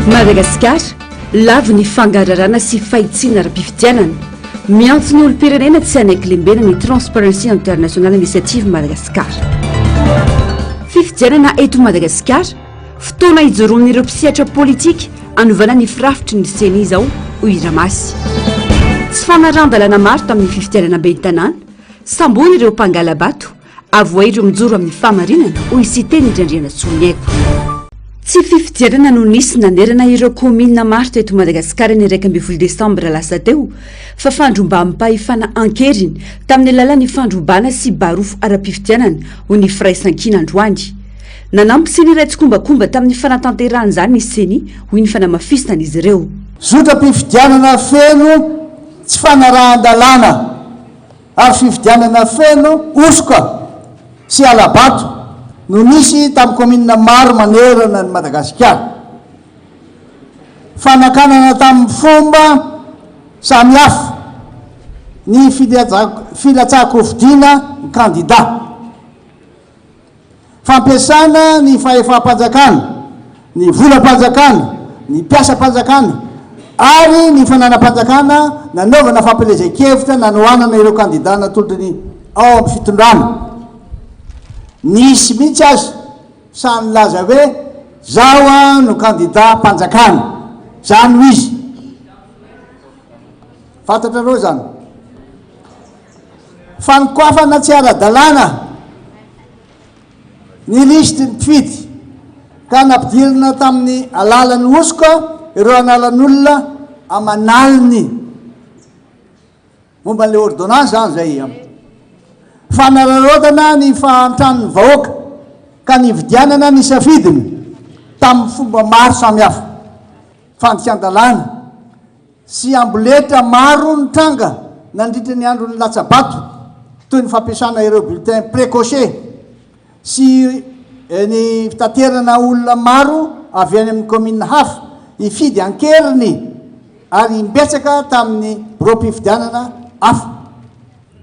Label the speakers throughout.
Speaker 1: Madagasikara, lavo ny fangararana sy fahitsiana ara-pifidianana. Miantso ny olom-pirenena tsy hanaiky lembena ny Transparency International Initiative Madagascar. Fifidianana eto Madagasikara, fotoana ijoroan'ireo mpisehatra politika hanovana ny firafitry ny Ceni izao, hoy i Ramasy. Tsy fanarahan-dalàna maro tamin'ny fifidianana ben'ny tanàna, sambory ireo mpangala-bato, Avohay ireo mijoro amin'ny fahamarinana, hoy i Siteny Randrianasoniaiko. Tsy fifidianana no nisy nanerana ireo kaominina maro teto Madagasikara ny 11 desambra lasa teo fa fandrombaham-pahefana an-keriny tamin'ny alalan'ny fandrobana sy barofo ara-pifidianana, hoy ny Firaisankina androany. Nanampy sy niray tsikombakomba tamin'ny fanatanterahana izany ny Ceni, hoy ny fanamafisan'izy ireo.
Speaker 2: Zotram-pifidianana feno tsy fanarahan-dalàna. ary fifidianana feno hosoka sy hala-bato no nisy tamin'ny kaominina maro manerana an'i Madagasikara. Fanakanana tamin'ny fomba samihafa ny filatsahan-kofidina ny kandida. Fampiasana ny fahefam-panjakana, ny volam-panjakana, ny mpiasam-panjakana ary ny fananam-panjakana nanaovana fampielezan-kevitra nanohanana ireo kandida natolotry ny ao amin'ny fitondrana. Nisy mihitsy aza sahy nilaza hoe zaho no kandidam-panjakana. Izany no izy. Fantatrareo izany. Fanokoafana tsy ara-dalàna ny lisitry ny mpifidy ka nampidirina tamin'ny alalan'ny hosoka ireo anaran'olona aman'aliny. Momba an'ilay ordonnance izany izay. Fanararaotana ny fahantran'ny vahoaka ka nividianana ny safidiny tamin'ny fomba maro samihafa. Fandikan-dalàna. sy amboletra maro nitranga nandritra ny andron'ny latsa-bato, toy ny fampiasana ireo bulletins précochés sy ny fitaterana olona maro avy any amin'ny kaominina hafa hifidy an-keriny ary imbetsaka tamin'ny biraom-pifidianana hafa.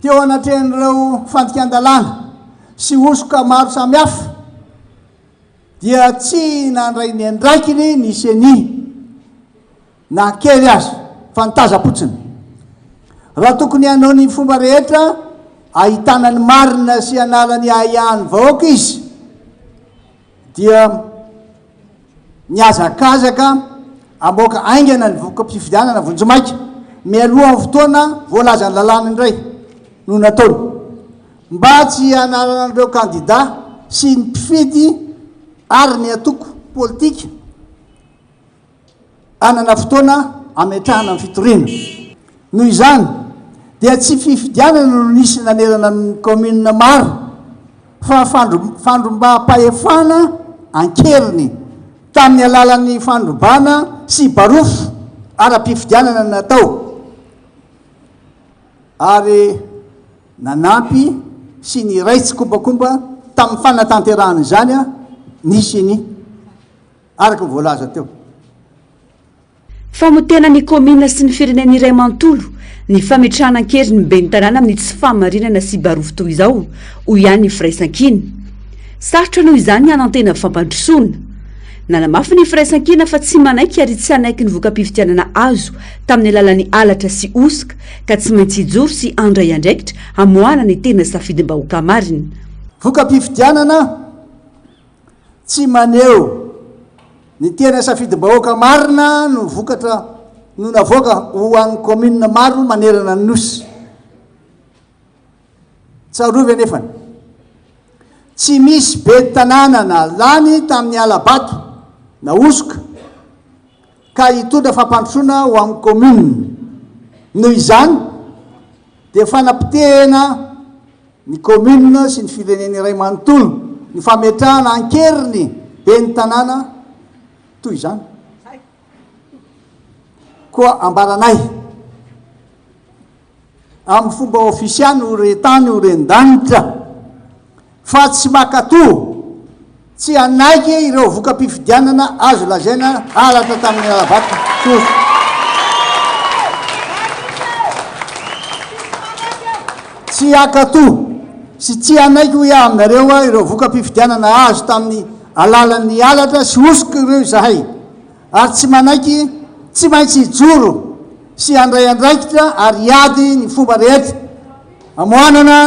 Speaker 2: Teo anatrehan'ireo fandikan-dalàna sy hosoka maro samihafa dia tsy nandray ny andraikiny ny Ceni. Na kely aza, fa nitazam-potsiny. Raha tokony hanao ny fomba rehetra ahitana ny marina sy hanala ny ahiahin'ny vahoaka izy, dia nihazakazaka hamoaka haingana ny voka-pifidianana vonjimaika mialohan'ny fotoana voalazan'ny lalàna indray no nataony, mba tsy hanaran'ireo kandidà sy ny mpifidy ary ny antoko politika. Hanana fotoana hametrahana ny fitoriana. Noho izany, dia tsy fifidianana no nisy nanerana ny kaominina maro fa fandrombaham-pahefana an-keriny tamin'ny alalan'ny fandrobana sy barofo ara-pifidianana natao ary nanampy sy niray tsikombakomba tamin'ny fanatanterahana izany ny Ceni. araka ny voalaza teo.
Speaker 1: Famotehana ny kaominina sy ny firenena iray manontolo ny fametrahana an-kery ny ben'ny tanàna amin'ny tsy fahamarinana sy barofo toy izao, hoy ihany ny Firaisankina. Sarotra noho izany ny hanantena fampandrosoana. Nanamafy ny Firaisankina fa tsy manaiky ary tsy hanaiky ny voka-pifidianana azo tamin'ny alalan'ny halatra sy hosoka ka tsy maintsy hijoro sy handray andraikitra hamoahana ny tena safidim-bahoaka marina.
Speaker 2: Voka-pifidianana Tsy maneho ny tena safidim-bahoaka marina no vokatra no navoaka ho an'ny kaominina maro manerana ny Nosy. Tsarovy anefany, tsy misy ben'ny tanàna na lany tamin'ny hala-bato na hosoka ka hitondra fampandrosoana ho amin'ny kaominina. Noho izany dia fanapotehana ny commune sy ny firenena iray manontolo ny fametrahana an-keriny ben'ny tanàna toy izany. Koa ambaranay amin'ny fomba ofisialy ho re tany ho ren-danitra fa tsy mankatò, tsy hanaiky ireo voka-pifidianana azo lazaina halatra tamin'ny hala-bato tsotra. Tsy hankatò sy tsy hanaiky hoy aho aminareo ireo voka-pifidianana azo tamin'ny alalan'ny halatra sy hosoka ireo izahay. Ary tsy manaiky, tsy maintsy hijoro sy handray andraikitra ary hiady ny fomba rehetra hamoanana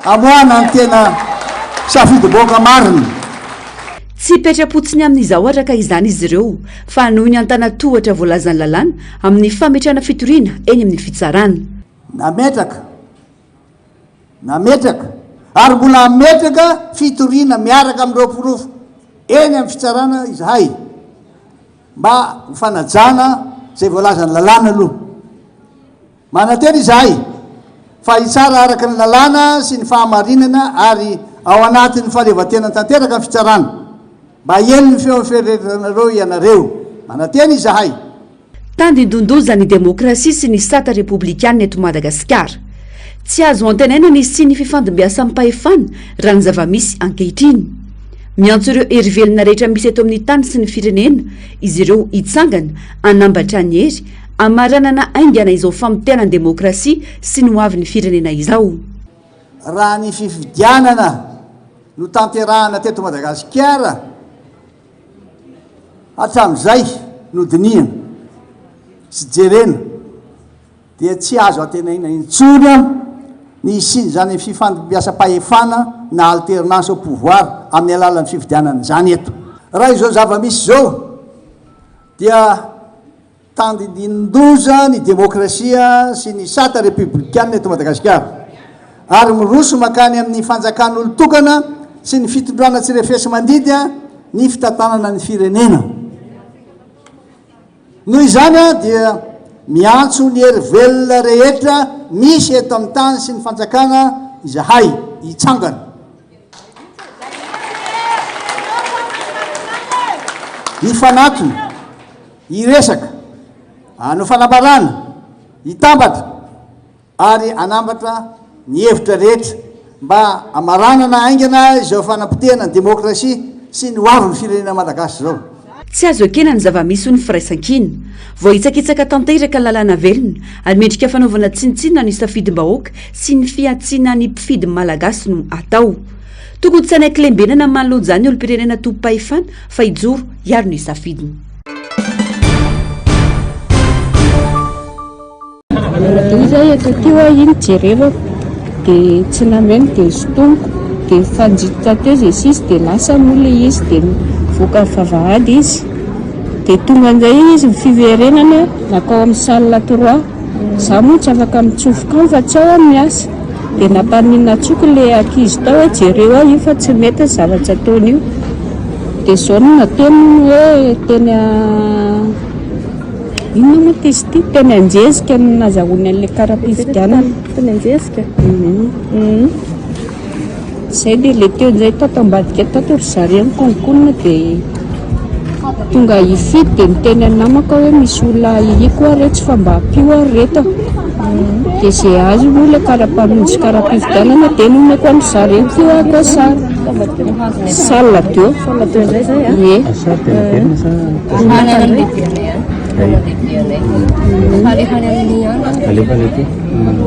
Speaker 2: hamoahana ny tena safidim-bahoaka marina.
Speaker 1: Tsy hipetra-potsiny amin'izao araka izany izy ireo fa hanohy ny antanatohatra voalazan'ny lalàna amin'ny fametrahana fitoriana eny amin'ny fitsarana.
Speaker 2: Nametraka, nametraka ary mbola hametraka fitoriana miaraka amin'ireo porofo eny amin'ny fitsarana izahay mba ho fanajana izay voalazan'ny lalàna aloha. Manantena izahay fa hitsara araka ny lalàna sy ny fahamarinana ary ao anatin'ny fahaleovantena tanteraka ny fitsarana. Mba hiely ny feon'ny fieritreretanareo ianareo. Manantena izahay.
Speaker 1: Tandindon-doza ny demokrasia sy ny sata repoblikanina eto Madagasikara. Tsy azo antenaina ny hisian'ny fifandimbiasam-pahefana raha ny zava-misy ankehitriny. Miantso ireo hery velona rehetra misy eto amin'ny tany sy ny firenena izy ireo hitsangana hanambatra ny hery hamaranana haingana izao famotehana ny demokrasia sy ny hoavin'ny firenena izao.
Speaker 2: Raha ny fifidianana notanterahana teto Madagasikara hatramin'izay no dinihana sy jerena dia tsy azo antenaina intsony ny hisian'izany fifandimbiasam-pahefana na alternance au pouvoir amin'ny alalan'ny fifidianana izany eto. Raha izao zava-misy izao dia Tandindinin-doza ny demokrasia sy ny sata repoblikanina eto Madagasikara, ary miroso mankany amin'ny fanjakan'olon-tokana sy ny fitondrana tsy refesi-mandidy ny fitantanana ny firenena. Noho izany dia miantso ny hery velona rehetra misy eto amin'ny tany sy ny fanjakana izahay hitsangana. Hifanatona. Hiresaka, hanao fanambarana, hitambatra ary hanambatra ny hevitra rehetra mba hamaranana haingana izao fanapotehana ny demokrasia sy ny hoavin'ny firenena malagasy izao.
Speaker 1: Tsy azo ekena ny zava-misy hoy ny Firaisankina. Voahitsakitsaka tanteraka ny lalàna velona ary mendrika fanaovana tsinontsinona ny safidim-bahoaka sy ny fihantsiana ny mpifidy malagasy no atao. Tokony tsy hanaiky lembenana manoloana izany ny olom-pirenena tompom-pahefana fa hijoro hiaro ny safidiny.
Speaker 3: Dia izy eto aty hoa iny jerevako dia tsy nameno dia nosintomiko dia nifanjitotra teo izay sisa dia lasa moa ilay izy dia nivoaka ny vavahady izy dia tonga indray izy ny fiverenana nankao amin'ny salle trois Za moa tsy afaka mitsofoka ao fa tsy ao aho miasa. Dia nampaninona antsoiko ilay ankizy tao hoe jereo aho io fa tsy mety ny zavatra ataony io. Dia izao no nataony hono hoe teny inona moa ity izy ity? Teny Anjezika no nazahoany an'ilay kara-pifidianana.
Speaker 4: Teny Anjezika?
Speaker 3: Zay dia le teo indray tato ambadika tato ry zareo nikononkonona dia tonga hifidy dia niteny an'ny namako aho hoe misy olona ahiako ary retsy fa mba ampio ary reto a. Dia izay azo moa ilay kara-panondro sy kara-pifidianana dia nomeko an-dry zareo teo aho koa sary. Salle deux.
Speaker 4: Salle deux indray izay a?
Speaker 3: Ie.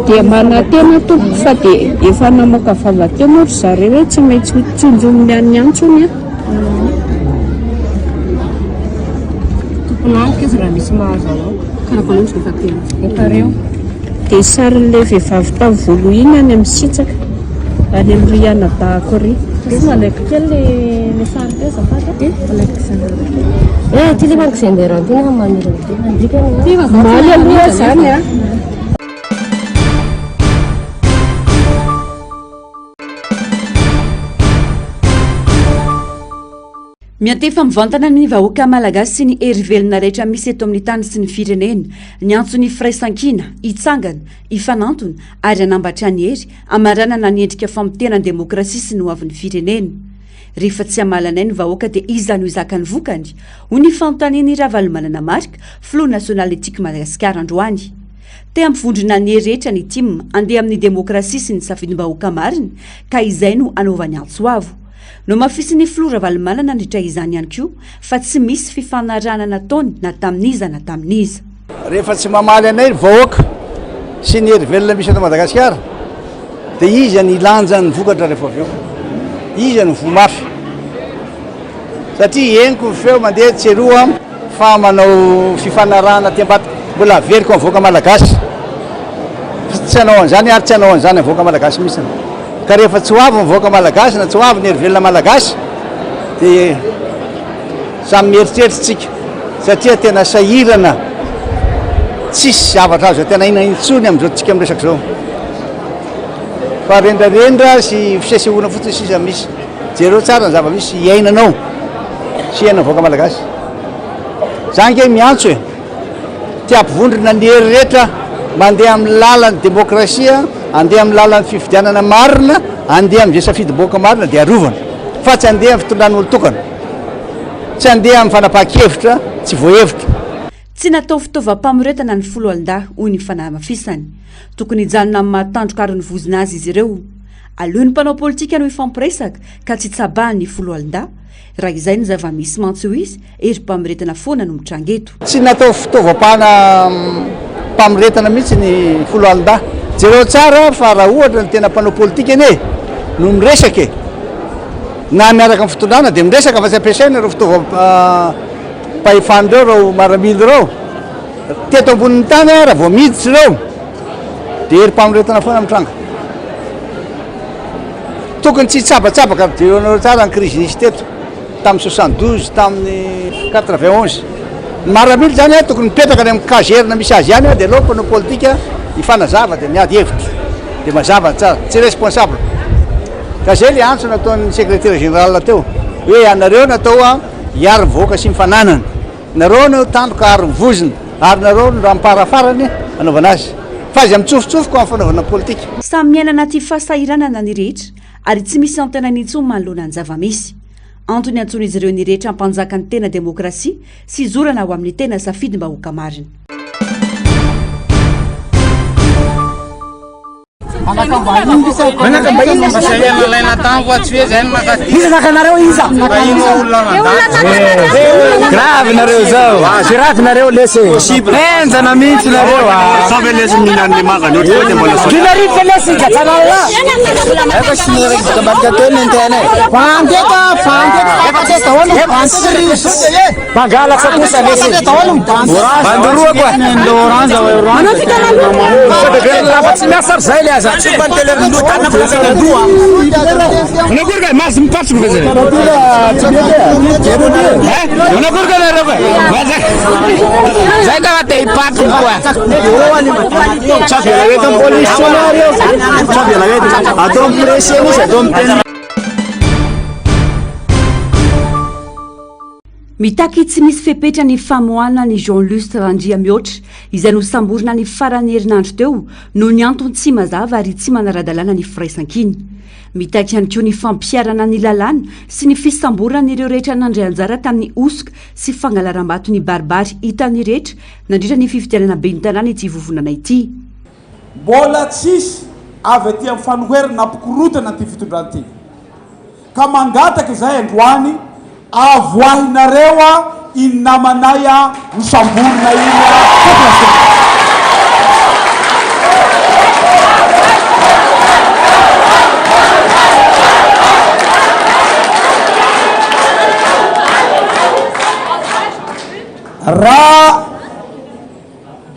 Speaker 3: Dia manantena tompoko fa dia efa namoaka vava teo moa ry zareo hoe tsy maintsy ho tsonjominy any antsony an.
Speaker 4: Tompon'antoka izy raha misy mahazo anao. Karapanondro efa tena. Efa reo.
Speaker 3: Dia sarin'ilay vehivavy tamin'ny volo iny any amin'ny sitsaka, any amin'ny ry anadahako ry.
Speaker 4: Misy malaiko kely le le sary teo azafady a. Malaiko xender kely. Eh, ty le manko xender ty na manirina be.
Speaker 3: Omaly aloha izany an.
Speaker 1: Miantefa mivantana amin'ny vahoaka malagasy sy ny hery velona rehetra misy eto amin'ny tany sy ny firenena ny antson'ny firaisankina hitsangana, hifanantona ary hanambatra ny hery hamaranana ny endrika famotehana ny demokrasia sy ny hoavin'ny firenena. Rehefa tsy hamaly anay ny vahoaka dia iza no hizaka ny vokany? Hoy ny fanontanian'i Ravalomanana Marc, filoha nasionalin'ny Tiako Madagasikara androany. Te hampivondrona ny hery rehetra ny tim handeha amin'ny demokrasia sy ny safidim-bahoaka marina ka izay no hanaovany antso avo. Nohamafisin'ny filoha Ravalomanana nandritra izany ihany koa fa tsy misy fifanarahana nataony na tamin'iza na tamin'iza.
Speaker 2: Rehefa tsy mamaly anay ny vahoaka sy ny hery velona misy eto Madagasikara dia iza ny hilanja ny vokatra rehefa avy eo? Iza no voa mafy? Satria henoko ny feo mandeha tsy eroa. Fa manao fifanarahana aty ambadika. Mbola averiko amin'ny vahoaka malagasy fa tsy hanao an'izany ary tsy hanao an'izany amin'ny vahoaka malagasy mihitsy. Ka rehefa tsy ho avy ny vahoaka malagasy na tsy ho avy ny herivelona malagasy dia samy mieritreritra isika satria tena sahirana, tsisy zavatra azo antenaina intsony amin'izao tsika miresaka izao fa rendrarendra sy fisesehoana fotsiny sisa misy. Jereo tsara ny zava-misy iainanao sy iainan'ny vahoaka malagasy. Za ange miantso e! Te hampivondrona ny hery rehetra mandeha amin'ny lalan'ny demokrasia, andeha amin'ny lalan'ny fifidianana marina, andeha amin'izay safidim-bahoaka marina dia arovana. Fa tsy andeha amin'ny fitondran'olon-tokana. Tsy andeha amin'ny fanapahan-kevitra tsy voahevitra.
Speaker 1: Tsy natao fitaovam-pamoretana ny foloalindahy, hoy ny fanamafisany. Tokony hijanona amin'ny maha tandroka ary ny vozona azy izy ireo. Aleo ny mpanao politika no hifampiresaka ka tsy tsabahan'ny foloalindahy. Raha izay ny zava-misy mantsy hoy izy, herim-pamoretana foana no mitranga eto.
Speaker 2: Tsy natao fitaovam-pamoretana mihitsy ny foloalindahy. Jereo tsara fa raha ohatra ny tena mpanao politika anie no miresaka e! Na miaraka amin'ny fitondrana dia miresaka fa tsy ampiasaina ireo fitaovam-pahefana ireo, ireo maramila ireo. Teto ambonin'ny tany raha vao miditra ireo dia herim-pamoretana foana mitranga. Tokony tsy hitsabatsabaka ary jerenareo tsara ny crise nisy teto tamin'ny 72 tamin'ny 91. Ny maramila izany tokony mipetraka any amin'ny caserne misy azy ihany dia aleo mpanao politika hifanazava dia miady hevitra dia mazava tsara, tsy responsable. Ka zay le antso nataon'ny secrétaire général teo hoe ianareo natao hiaro ny vahoaka sy ny fananany. Nareo no tandroka ary ny vozona ary nareo no rampara farany anaovana azy. Fa aza mitsofotsofoka amin'ny fanaovana politika.
Speaker 1: Samy miaina anaty fahasahiranana ny rehetra ary tsy misy antenaina intsony manoloana ny zava-misy. Antony iantsoan'izy ireo ny rehetra hampanjaka ny tena demokrasia sy hizorana ho amin'ny tena safidim-bahoaka marina.
Speaker 5: Grave nareo zao. Grave nareo lesy. Henjana mihitsy nareo. Sao ve lesy mihinan'ny mangany ohatry hoe dia mbola sao. Kinarito ve lesy gatsana Efa sy ny raiky ambadika teo ny antena e. Bandeta, bandeta, bandeta daholo, bandeta. Mangalatra kosa lesy. Bandoroa koa. Raha tsy miasa ary zay le aza. Tsy mba niteny ny loha tanako lasa nandoa. Manakory kay maso mipatroka ve zay? Eh? Manakory kay nareo kay? Zay ka te hipatroka koa. Tsy avela eto amin'ny polisy nareo. Tsy avela eto. Atao pressé mihitsy, atao miteny.
Speaker 1: Mitaky tsy misy fepetra ny famoahana an'i Jean Luce Randriamihoatra, izay nosamborina ny faran'ny herinandro teo noho ny antony tsy mazava ary tsy manara-dalàna ny firaisankina. Mitaky ihany koa ny fampiharana ny lalàna sy ny fisamborana ireo rehetra nandray anjara tamin'ny hosoka sy fangalaram-bato nibaribary hitan'ny rehetra nandritra ny fifidianana ben'ny tanàna ity vovonana ity.
Speaker 6: Mbola tsisy avy aty amin'ny fanoherana nampikorontana ity fitondrana ity. Ka mangataka izahay androany avoahinareo a iny namanay a nosamborina iny a population. Raha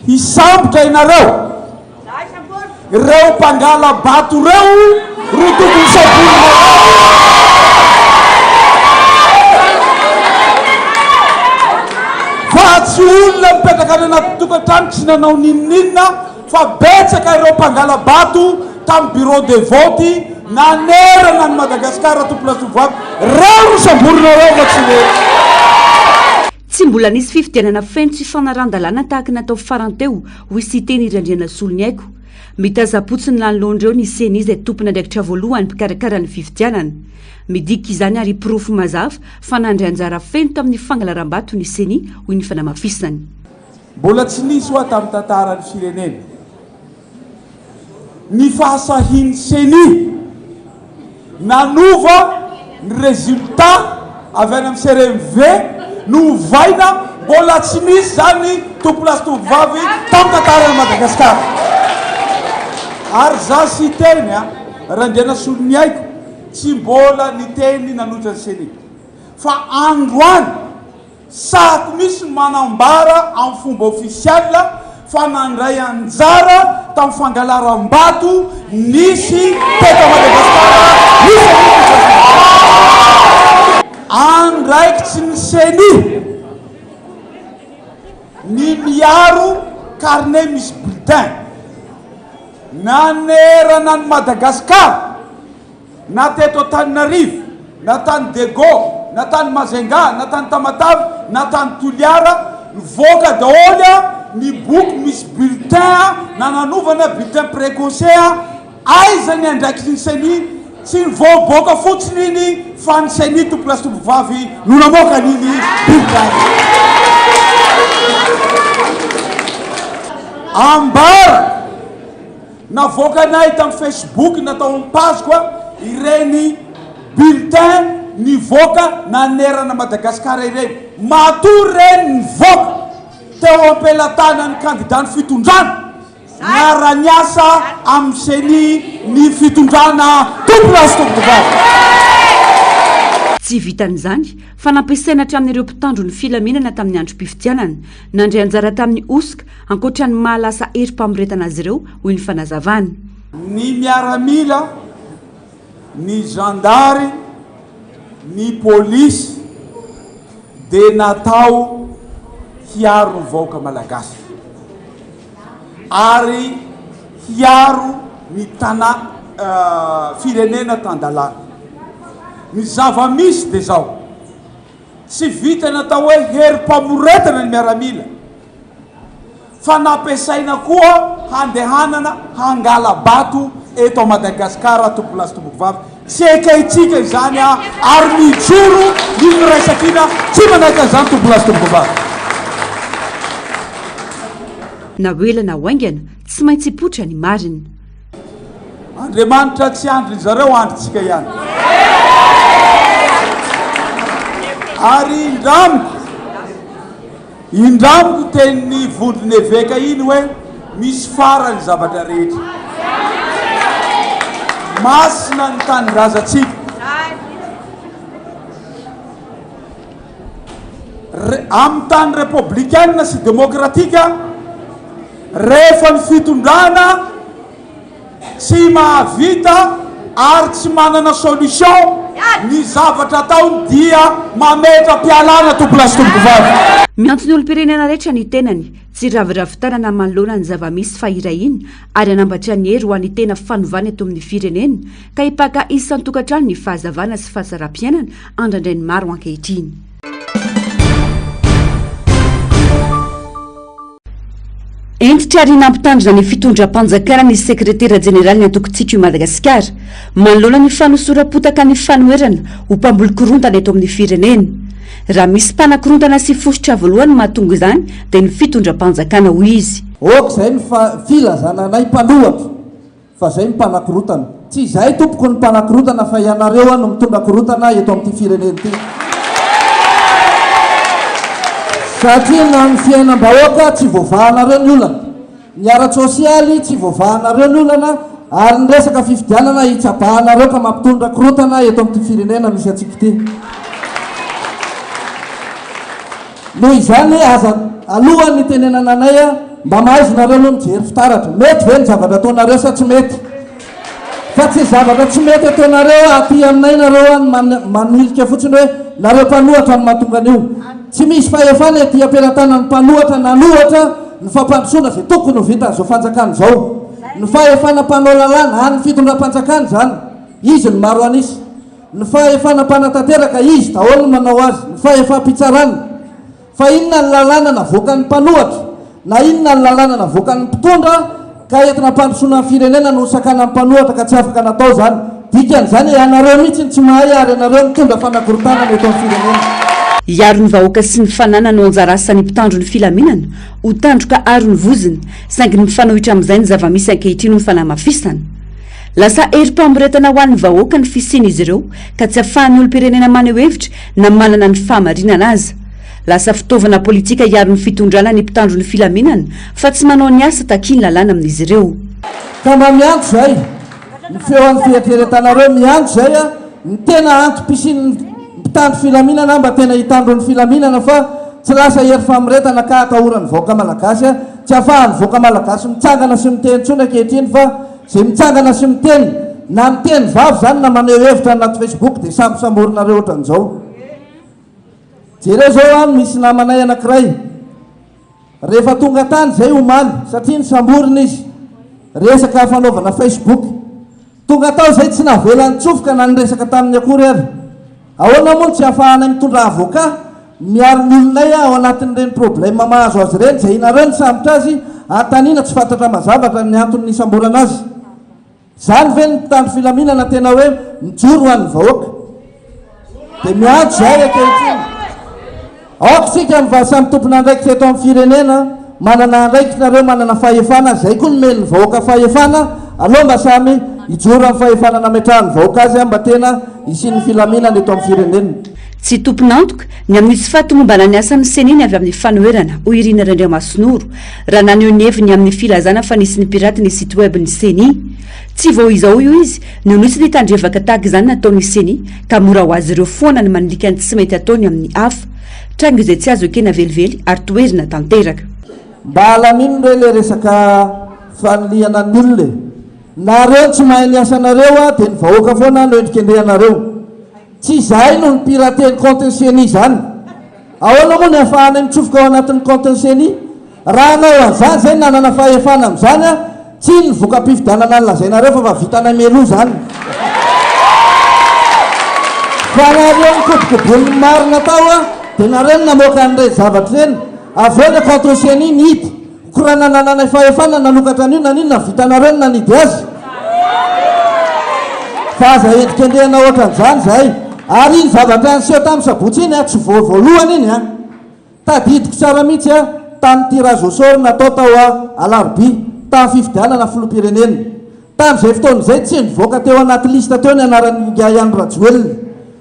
Speaker 6: hisambotra ianareo Ireo mpangala-bato ireo ro tokony samborina fa tsy olona mipetraka any anaty tokantrano tsy nanao n'inon'inona fa betsaka ireo mpangala-bato tamin'ny bureau de vote nanerana an'i Madagasikara tompona tovovavy ireo no samborina ireo fa tsy ny
Speaker 1: Tsy mbola nisy fifidianana feno tsy fanarahan-dalàna tahaka ny natao farany teo, hoy Siteny Randrianasoloniaiko. Mitazam-potsiny nanoloana ireo ny Ceni izay tompon'andraikitra voalohany mpikarakara ny fifidianana. Midika izany ary porofo mazava fa nandray anjara feno tamin'ny fangalaram-bato ny Ceni, hoy ny fanamafisany.
Speaker 6: Mbola tsy nisy hoa tamin'ny tantaran'ny firenena ny fahasahian'ny Ceni nanova ny résultat avy any amin'ny CRMV novaina, mbola tsy nisy izany tompolahy sy tompovavy tamin'ny tantaran'i Madagasikara. Ary za Siteny a, Randrianasoloniaiko, tsy mbola niteny nanohitra ny Ceni. Fa androany. Sahako misy ny manambara amin'ny fomba ofisialy fa nandray anjara tamin'ny fangalaram-bato nisy teto Madagasikara nisy an'io fifandraisana. Andraikitry ny Ceni ny miaro carnet misy bulletin nanerana an'i Madagasikara. Na teto Antananarivo, na tany Diego, na tany Majunga, na tany Tamatave, na tany Toliara, nivoaka daholo ny boky misy bulletin na nanovana bulletin precoce, aiza ny andraikitry ny ceni? Tsy nivoaboaka fotsiny iny fa ny ceni tompolahy sy tompovavy no namoaka an'iny bulletin iny. Ambara. Navoakanay tamin'ny Facebook na tao amin'ny page-ko ireny bulletin nivoaka nanerana Madagasikara ireny. Matoa ireny nivoaka teo am-pelatanan'ny kandidan'ny fitondrana, niara-niasa amin'ny ceni ny fitondrana tompolahy sy tompokovavy.
Speaker 1: Tsy vitan'izany fa nampiasaina hatramin'ireo mpitandro ny filaminana tamin'ny androm-pifidianana, nandray anjara tamin'ny hosoka, Ankoatra ny maha lasa herim-pamoretana azy ireo, hoy ny fanazavany.
Speaker 6: Ny miaramila, ny zandary, ny polisy dia natao hiaro ny vahoaka malagasy ary hiaro ny tanà firenena tan-dalàna. Ny zava-misy dia izao, tsy vita natao hoe herim-pamoretana ny miaramila, fa nampiasaina koa handehanana hangala-bato eto Madagascar tompolahy sy tompokovavy, tsy ekaintsika izany ary mijoro ny firaisankina tsy manaiky an'izany tompolahy sy tompokovavy.
Speaker 1: Na ho ela na ho haingana, tsy maintsy hipoitra ny marina.
Speaker 6: Andriamanitra tsy andrin zareo andrintsika ihany. Ary indramiko Indramiko tenin'ny vondron'eveka iny hoe misy farany ny zavatra rehetra. Masina ny tanindrazantsika. Amin'ny tany repoblikana sy demokratika, rehefa ny fitondrana Tsy mahavita ary tsy manana solution ny zavatra ataony dia mametra-pialana tompolahy sy tompokovavy.
Speaker 1: Miantso ny olom-pirenena rehetra ny tenany, tsy hiraviravy tanana manoloana ny zava-misy fa hiray hina ary hanambatra ny hery ho an'ny tena fanovana eto amin'ny firenena ka hipaka isan-tokantrano ny fahazavana sy fahatsaram-piainana andrandrain'ny maro ankehitriny. Hentitra ary nampitandrina ny fitondram-panjakana ny sekretera jeneralin'ny antoko Tiako i Madagasikara manoloana ny fanosoram-potaka ny fanoherana ho mpamboly korontana eto amin'ny firenena. Raha misy mpanakorontana sy fositra voalohany mahatonga izany dia ny fitondram-panjakana, hoy izy.
Speaker 2: Ok izay ny filazana anay mpanohatra. Fa zay no mpanakorotana. Tsy izahay tompoko no mpanakorotana fa ianareo no mitondra korotana eto amin'ity firenena ity. Satria na ny fiainam-bahoaka tsy voavahanareo ny olana, ny ara-tsosialy tsy voavahanareo ny olana ary ny resaka fifidianana hitsabahanareo ka mampitondra korotana eto amin'ity firenena misy antsika ity. Noho izany aza alohan'ny hitenenana anay mba mahaiza nareo aloha mijery fitaratra. Mety ve ny zavatra ataonareo sa tsy mety? Fa tsy zavatra tsy mety ataonareo aty aminay nareo any manilika fotsiny hoe nareo mpanohatra no mahatonga an'io. Tsy misy fahefana ety am-pelatanan'ny mpanohatra nanohatra ny fampandrosoana izay tokony ho vitan'izao fanjakana izao. Ny fahefana mpanao lalàna an'ny fitondram-panjakana izany. Izy no maro an'isa. Ny fahefana mpanatanteraka, izy daholo no manao azy, ny fahefam-pitsarana. Fa inona ny lalàna navoakan'ny mpanohatra, na inona ny lalàna navoakan'ny mpitondra ka entina hampandrosoana ny firenena no nosakanan'ny mpanohatra ka tsy afaka natao izany. Dikan'izany ianareo mihitsy no tsy mahay ary ianareo mitondra fanakorontanana eto amin'ny firenena.
Speaker 1: Hiaro ny vahoaka sy ny fananany no anjara asan'ny mpitandro ny filaminana, ho tandroka aro ny vozony, saingy ny mifanohitra amin'izay ny zava-misy ankehitriny ho fanamafisana. Lasa herim-pamoretana ho an'ny vahoaka ny fisian'izy ireo ka tsy afahan'ny olom-pirenena maneho hevitra na manana ny fahamarinana aza. Lasa fitaovana politika hiaro ny fitondrana ny mpitandro ny filaminana fa tsy manao ny asa takian'ny lalàna amin'izy ireo.
Speaker 2: Ka mba miantso izay ny feon'ny fieritreretanareo, miantso izay ny tena antom-pisian'ny mpitandro filaminana mba tena hitandro ny filaminana fa. Tsy lasa hery famoretana ka atahoran'ny vahoaka malagasy a! Tsy afahan'ny vahoaka malagasy mitsangana sy miteny intsony ankehitriny fa izay mitsangana sy miteny na miteny vava izany na maneho hevitra anaty facebook dia sambosamborinareo ohatran'izao. Jereo izao an, misy namanay anankiray rehefa tonga tany izay omaly satria nosamborina izy resaka fanaovana facebook. Tonga tao izay tsy navela nitsofoka na niresaka taminy akory ary. Ahoana moa no tsy ahafahanay mitondra avocat miaro ny olonay ao anatin'ireny problème mahazo azy ireny izay nareo nisambotra azy anontaniana tsy fantatra mazavatra ny antony nisamborana azy. Izany ve ny mpitandro filaminana tena hoe mijoro ho an'ny vahoaka? Dia miantso izahay ankehitriny. Aoka isika mba samy tompon'andraikitra eto amin'ny firenena, manana andraikitra nareo, manana fahefana, izay koa nomen'ny vahoaka fahefana, aleo mba samy hijoro amin'ny fahefana nametrahan'ny vahoaka azy mba tena hisian'ny filaminana eto amin'ny firenena.
Speaker 1: Tsy tompon'antoka ny amin'ny tsy fahatomombanan'ny asan'ny Ceni ny avy amin'ny fanoherana, hoy i Rina Randriamasinoro, raha naneho ny heviny amin'ny filazana fa nisy nipiraty ny site web ny Ceni. Tsy vao izao, hoy izy, no nisy ny tandrevaka tahaka izany nataon'ny Ceni ka mora ho azy ireo foana ny manilika ny tsy mety ataony amin'ny hafa. Tranga izay tsy azo ekena velively ary toherina tanteraka.
Speaker 2: Mba alamino re le resaka fanilihana ny olona e! Nareo no tsy mahay ny asanareo a de ny vahoaka foana no endrikendrehanareo. Tsy izahay no ni-pirater ny compte-n'ny ceni izany. Ahoana moa ny ahafahanay mitsofoka ao anatin'ny compte-n'ny ceni? Raha hanao an'izany izay nanana fahefana amin'izany aho, tsy iny ny voka-pifidianana nolazainareo fa efa vitanay mialoha izany. Fa nareo nikobokobonin'ny marina tao dia nareo no namoaka an'ireny zavatra ireny. Avy eo ilay compte-n'ny ceni nihidy. Ko raha nanananay fahefana nanokatra an'io naninona vitanareo ny nanidy azy? Fa aza endrikendrehana ohatran'izany izahay. Ary iny zavatra niseho tamin'ny sabotsy iny tsy vao voalohany iny an! Tadidiko tsara mihitsy an, tamin'ny tirage au sort natao tao Alarobia, tamin'ny fifidianana filoham-pirenena. Tamin'izay fotoana izay tsy nivoaka teo anaty liste teo ny anaran'ingahy Andry Rajoelina.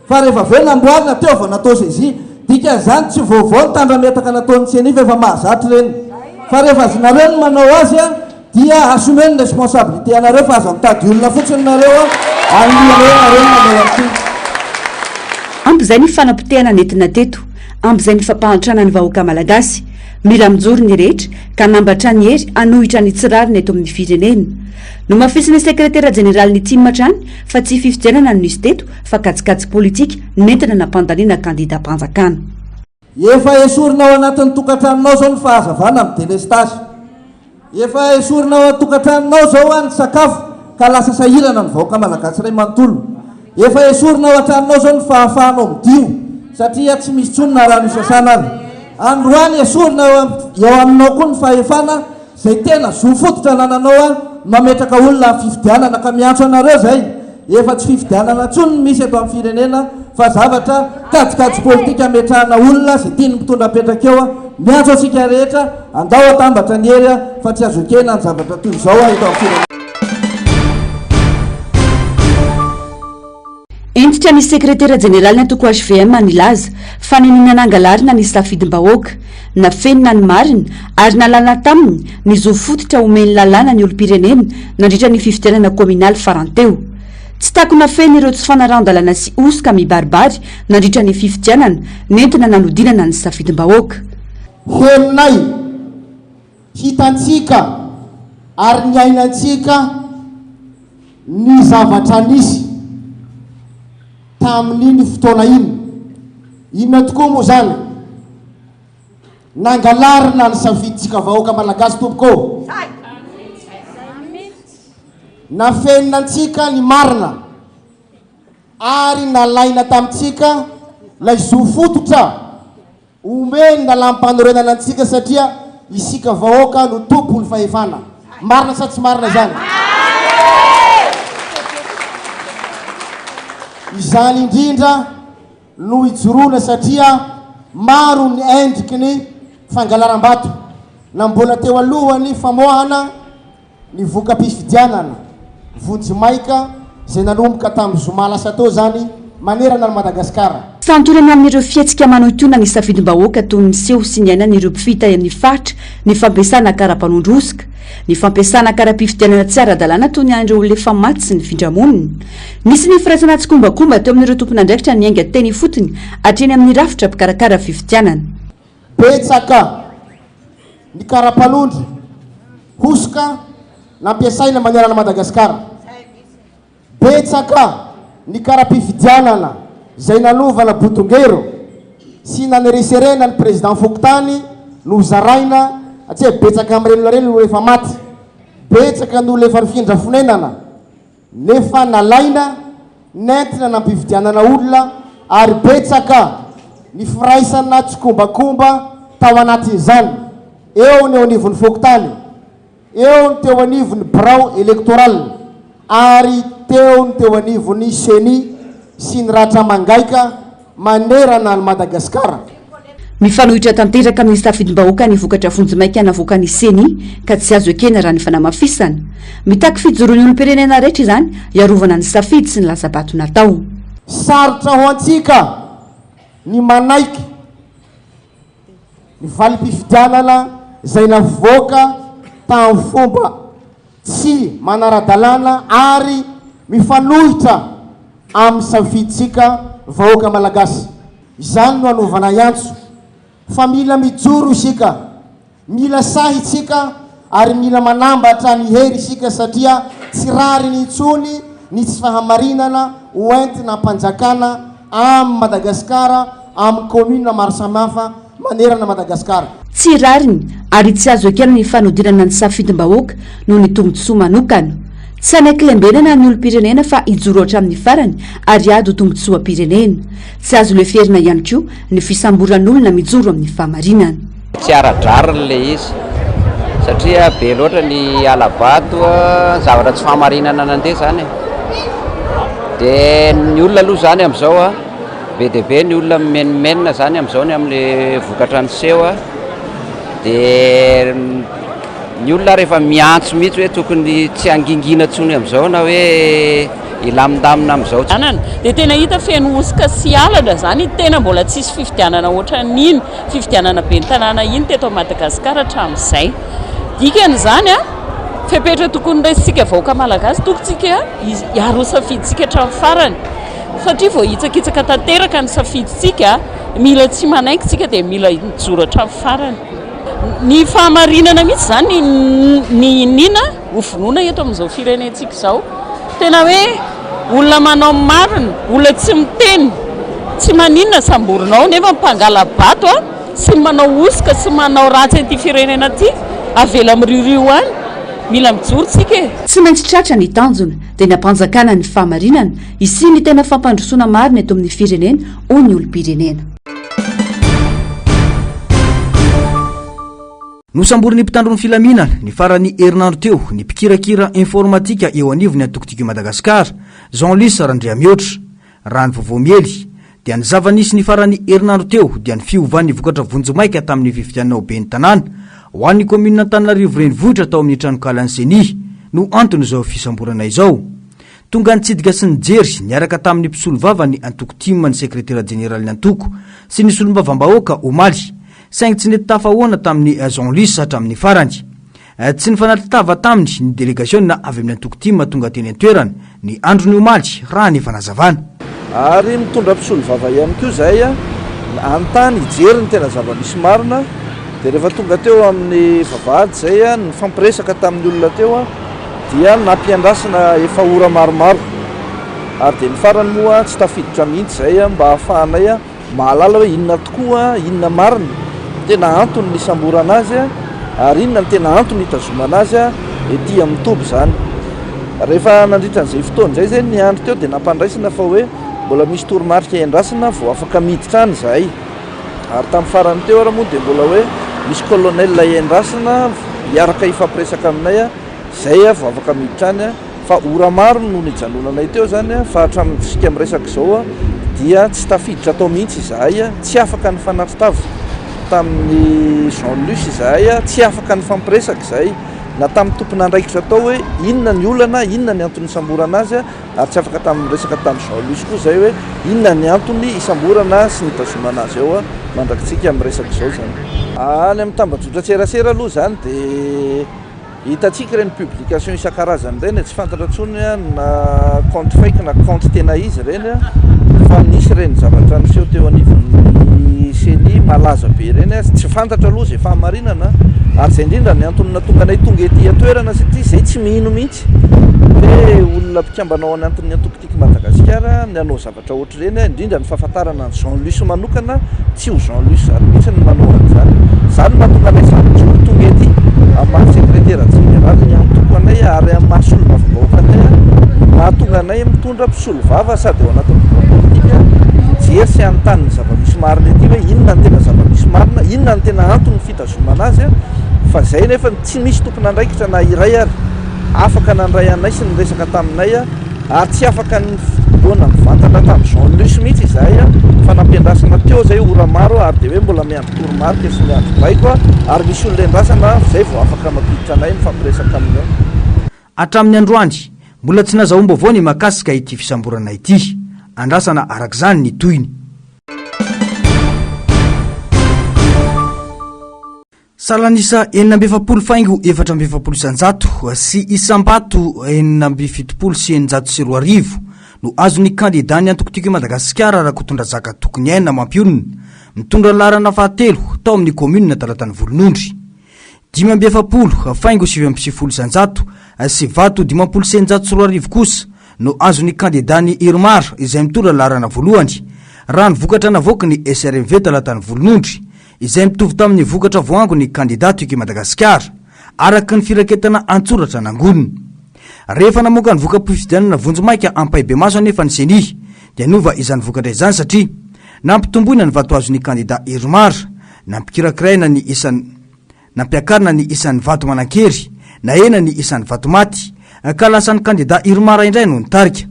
Speaker 2: Fa rehefa avy eo namboarina teo vao natao saisie. Dikan'izany tsy vaovao ny tandrametaka nataon'ny ceni fa efa mahazatra ireny. Fa rehefa azonareo ny manao azy dia assumer ny responsabilité anareo fa aza mitady olona fotsiny nareo hanilihana hoe nareo no nanao an'ity.
Speaker 1: Ampy izay ny fanapotehana nentina teto. Ampy izay ny fampahantrana ny vahoaka malagasy. Mila mijoro ny rehetra ka hanambatra ny hery hanohitra ny tsy rariny eto amin'ny firenena. Nomafisin'ny sekretera jeneralin'ny tim hatrany fa tsy fifidianana no nisy teto fa kajikajy politika nentina nampandaniana kandidam-panjakana.
Speaker 2: Efa esorina ao anatin'ny tokantranonao izao ny fahazavana amin'ny delestazy. Efa esorina ao an-tokantranonao izao ny sakafo ka lasa sahirana ny vahoaka malagasy iray manontolo. Efa esorina ao an-tranonao izao ny fahafahanao midio satria tsy misy intsony na rano isasana ary. Androany esorina eo aminao koa ny fahefana izay tena zo fototra anananao ny mametraka olona amin'ny fifidianana ka miantso anareo izay Efa tsy fifidianana intsony ny misy eto amin'ny firenena fa zavatra kajikajy politika ametrahana olona izay tian'ny mpitondra apetraka eo. Miantso antsika rehetra, andao atambatra ny hery fa tsy azo ekena ny zavatra toy izao eto amin'ny firenena.
Speaker 1: Hentitra ny sekretera jeneralin'ny antoko hvm nilaza fa niniana nangalarina ny safidim-bahoaka. Nafenina ny marina ary nalana taminy ny zo fototra omen'ny lalàna ny olom-pirenena nandritra ny fifidianana kaominaly farany teo. Tsy takona feno ireo tsy fanarahan-dalàna sy hosoka mibaribary nandritra ny fifidianana nentina nanodinana ny safidim-bahoaka.
Speaker 7: Henonay, hitantsika ary niainantsika ny zavatra nisy tamin'iny fotoana iny. Inona tokoa moa izany? Nangalarina ny safidintsika vahoaka Malagasy tompoko ô! Nafenina antsika ny marina ary nalaina tamintsika ilay zo fototra omeny lalàm-panorenana antsika satria isika vahoaka no tompon'ny fahefana. Marina sa tsy marina izany? Izany indrindra no ijoroana satria maro ny endriky ny fangalaram-bato na mbola teo alohan'ny famoahana ny voka-pifidianana vonjimaika izay nanomboka tamin'ny zoma lasa teo izany manerana an'i Madagasikara.
Speaker 1: Santionany amin'ireo fihetsika manohintohina ny safidim-bahoaka toy ny niseho sy niainan'ireo mpifidy tany amin'ny faritra ny fampiasana kara-panondro hosoka, ny fampiasana kara-pifidianana tsy ara-dalàna toy ny an'ireo olona efa maty sy nifindra monina. Nisy ny firaisana tsikombakomba teo amin'ireo tompon'andraikitra niainga teny ifotony hatreny amin'ny rafitra mpikarakara fifidianana.
Speaker 7: Betsaka ny kara-panondro hosoka nampiasaina manerana Madagasikara. Betsaka ny kara-pifidianana izay nanovana botongero sy nanereserena ny président fokontany nozaraina satria betsaka amin'ireny olona ireny no efa maty, betsaka ny olona efa nifindra fonenana nefa nalaina nentina nampifidianana olona ary betsaka ny firaisana tsikombakomba tao anatin'izany, eo ny eo anivon'ny fokontany. Eo ny teo anivon'ny birao electoral ary teo ny teo anivon'ny ceni sy ny ratra mangaika manerana an'i Madagasikara.
Speaker 1: Mifanohitra tanteraka amin'ny safidim-bahoaka ny vokatra vonjimaika navoakan'ny ceni ka tsy azo ekena raha ny fanamafisana. Mitaky fijoroan'ny olom-pirenena rehetra izany hiarovana ny safidy sy ny latsa-bato natao.
Speaker 7: Sarotra ho antsika ny manaiky Ny valim-pifidianana izay navoaka tamin'ny fomba tsy manara-dalàna ary mifanohitra amin'ny safidintsika vahoaka Malagasy. Izany no anaovanay antso fa mila mijoro isika, mila sahy isika ary mila manambatra ny hery isika satria tsy rariny intsony ny tsy fahamarinana ho entina ampanjakana amin'i Madagasikara amin'ny commune maro samihafa manerana Madagasikara.
Speaker 1: Tsy rariny ary tsy azo ekena ny fanodinana ny safidim-bahoaka noho ny tombontsoa manokana. Tsy hanaiky lembenana ny olom-pirenena fa hijoro hatramin'ny farany ary hiady ho tombontsoam-pirenena. Tsy azo leferina ihany koa ny fisamboran'olona mijoro amin'ny fahamarinana.
Speaker 8: Tsy ara-drariny ilay izy satria be loatra ny hala-bato, zavatra tsy fahamarinana nandeha izany e. Dia ny olona aloha izany amin'izao a, be dia be ny olona mimenomenona izany amin'izao ny amin'ilay vokatra niseho a. Dia ny olona ary efa miantso mihitsy hoe tokony tsy hangingina intsony amin'izao na hoe hilamindamina amin'izao.
Speaker 9: Fifidianana dia tena hita feno hosoka sy halatra izany, tena mbola tsisy fifidianana ohatran'iny fifidianana ben'ny tanàna iny teto Madagasikara hatramin'izay. Dikan'izany, fepetra tokony raisintsika vahoaka malagasy, tokony tsika hiaro ny safidintsika hatramin'ny farany satria voahitsakitsaka tanteraka ny safidintsika, mila tsy manaiky tsika dia mila mijoro hatramin'ny farany. Ny fahamarinana mihitsy izany ny iniana ho vonoina eto amin'izao firenentsika izao. Tena hoe olona manao ny marina, olona tsy miteny, tsy maninona samborina ao nefa mpangala-bato sy ny manao hosoka sy manao ratsy an'ity firenena ity avela miriorio any. Mila mijoro tsika e!
Speaker 1: Tsy maintsy tratra ny tanjona, dia ny hampanjakana ny fahamarinana, hisian'ny tena fampandrosoana marina eto amin'ny firenena, hoy ny olom-pirenena.
Speaker 10: Nosamborin'ny mpitandro ny filaminana, ny faran'ny herinandro teo, ny mpikirakira informatika eo anivon'ny antoko Tiako i Madagasikara, Jean Luce Randriamihoatra. Raha ny vaovao miely, dia ny zava-nisy ny faran'ny herinandro teo dia ny fiovan'ny vokatra vonjimaika tamin'ny fifidianana ho ben'ny tanàna ho an'ny kaominina Antananarivo Renivohitra tao amin'ny tranokalan'ny Ceni no anton'izao fisamborana izao. Tonga nitsidika sy nijery niaraka tamin'ny mpisolovava ny antoko tim ny sekretera jeneralin'ny antoko sy ny solombavambahoaka omaly, saingy tsy nety tafahoana tamin'i Jean Luce hatramin'ny farany. Tsy nifanatri-tava taminy ny delegasiona avy amin'ny antoko tim tonga teny an-toerana ny andron'ny omaly, raha ny fanazavana.
Speaker 11: Ary mitondra mpisolovava ihany koa izahay hanontany, hijery ny tena zava-misy marina. Dia rehefa tonga teo amin'ny vavahady izay, nifampiresaka tamin'ny olona teo dia nampiandrasina efa ora maromaro. Ary dia ny farany moa tsy tafiditra mihitsy izahay mba hahafahanay mahalala hoe inona tokoa, inona marina no tena antony nisamborana azy ary inona no tena antony hitazomana azy ety amin'ny toby izany. Rehefa nandritra an'izay fotoana izay izay niandry teo dia nampandraisina fa hoe mbola misy toromarika iandrasana vao afaka miditra any izahay. Ary tamin'ny farany teo ary moa dia mbola hoe misy colonel iandrasana hiaraka hifampiresaka aminay izay vao afaka miditra any. Fa ora maro no nijanonanay teo izany fa hatramintsika miresaka izao dia tsy tafiditra tao mihitsy izahay, tsy afaka nifanatri-tava tamin'i Jean Luce izahay, tsy afaka nifampiresaka izahay na tamin'ny tompon'andraikitra tao hoe inona ny olana, inona ny antony nisamborana azy ary tsy afaka tamin'ny niresaka tamin'i Jean Luce koa izahay hoe inona ny antony hisamborana sy nitazomana azy ao mandrakitsika miresaka izao izany. Any amin'ny tambajotran-tserasera aloha izany dia Hitantsika ireny publication isan-karazany ireny e, tsy fantatra intsony na compte fake na compte tena izy ireny fa nisy ireny zavatra niseho teo anivon'ny ceni. malaza be ireny aza, tsy fantatra aloha izay fahamarinana ary izay indrindra ny antony nahatonga anay tonga ety an-toerana satria izay tsy mino mihitsy hoe olona mpikambana ao anatin'ny antoko Tiako Madagasikara ny hanao zavatra ohatr'ireny, indrindra ny fahafantarana an'i Jean Luce manokana, tsy ho Jean Luce izany mihitsy no manao an'izany. Izany no mahatonga anay samy mijoro tonga ety amin'ny maha sekretera jeneraly ny antoko anay ary amin'ny maha solombavambahoaka anay no mahatonga anay mitondra mpisolovava sady ao anatin'ny birao politika hijery sy hanontany ny zava-misy marina ety hoe inona no tena zava-misy marina, inona no tena anton'ny fitazomana azy fa izay nefa tsy misy tompon'andraikitra na iray ary afaka nandray anay sy niresaka taminay ary tsy afaka nihaona mivantana tamin'i Jean Luce mihitsy izahay fa nampiandrasana teo izay ora maro ary dia hoe mbola miandry toromarika sy miandry baiko ary misy olona endrasana izay vao afaka mampiditra anay mifampiresaka aminy ao.
Speaker 10: Hatramin'ny androany, mbola tsy nazahoam-baovao ny mahakasika ity fisamborana ity. Andrasana araka izany ny tohiny. Salan'isa 46 faingo 144 sy isam-bato 2676 no azon'ny kandidan'ny antoko Tiako i Madagasikara Rakotondrazaka Tokoniaina Mampionona, mitondra ny laharana fahatelo tao amin'ny kaominina Talatan'i Volonondry. 45 faingo 199 sy vato 2650 kosa no azon'ny kandidan'ny Irmar izay mitondra ny laharana voalohany, raha ny vokatra navoaky ny SRMV Talatan'i Volonondry. izay mitovy tamin'ny vokatra voangon'ny kandida Tiako i Madagasikara, araka ny firaketana an-tsoratra nangonina. Rehefa namoaka ny voka-pifidianana vonjimaika ampahibemaso anefa ny Ceni dia niova izany vokatra izany satria nampitomboina ny vato azon'ny kandida Irmar, nampikirakiraina ny isan'ny Nampiakarina ny isan'ny vato manan-kery, nahena ny isan'ny vato maty, ka lasan'ny kandida Irmar indray no nitarika.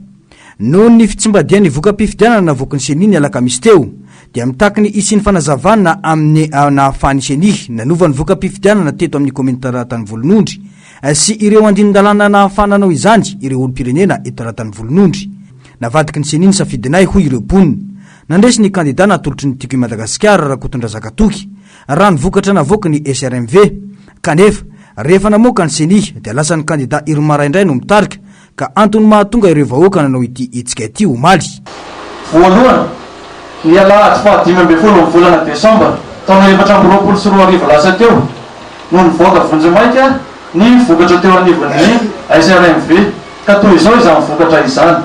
Speaker 10: Noho ny fitsimbadihan'ny voka-pifidianana navoaky ny Ceni ny alakamisy teo, dia mitaky ny hisian'ny fanazavana amin'ny nahafahan'ny Ceni nanova ny voka-pifidianana teto amin'ny kaominina Taratany Volonondry sy ireo andinin-dalàna nahafahana nanao izany ireo olom-pirenena eto Taratany Volonondry. Navadiky ny Ceni ny safidinay, hoy ireo mponina. Nandresy ny kandida natolotry ny Tiako i Madagasikara, Rakotondrazaka Toky. raha ny vokatra navoaky ny SRMV. Kanefa, rehefa namoaka ny Ceni dia lasa ny kandida Irmar indray no mitarika ka antony mahatonga ireo vahoaka nanao ity hetsika ity omaly.
Speaker 12: Voalohany, ny alahady faha 15 ny volana desambra taona 2024 lasa teo no nivoaka vonjimaika ny vokatra teo anivon'ny SRMV ka toy izao izany vokatra izany.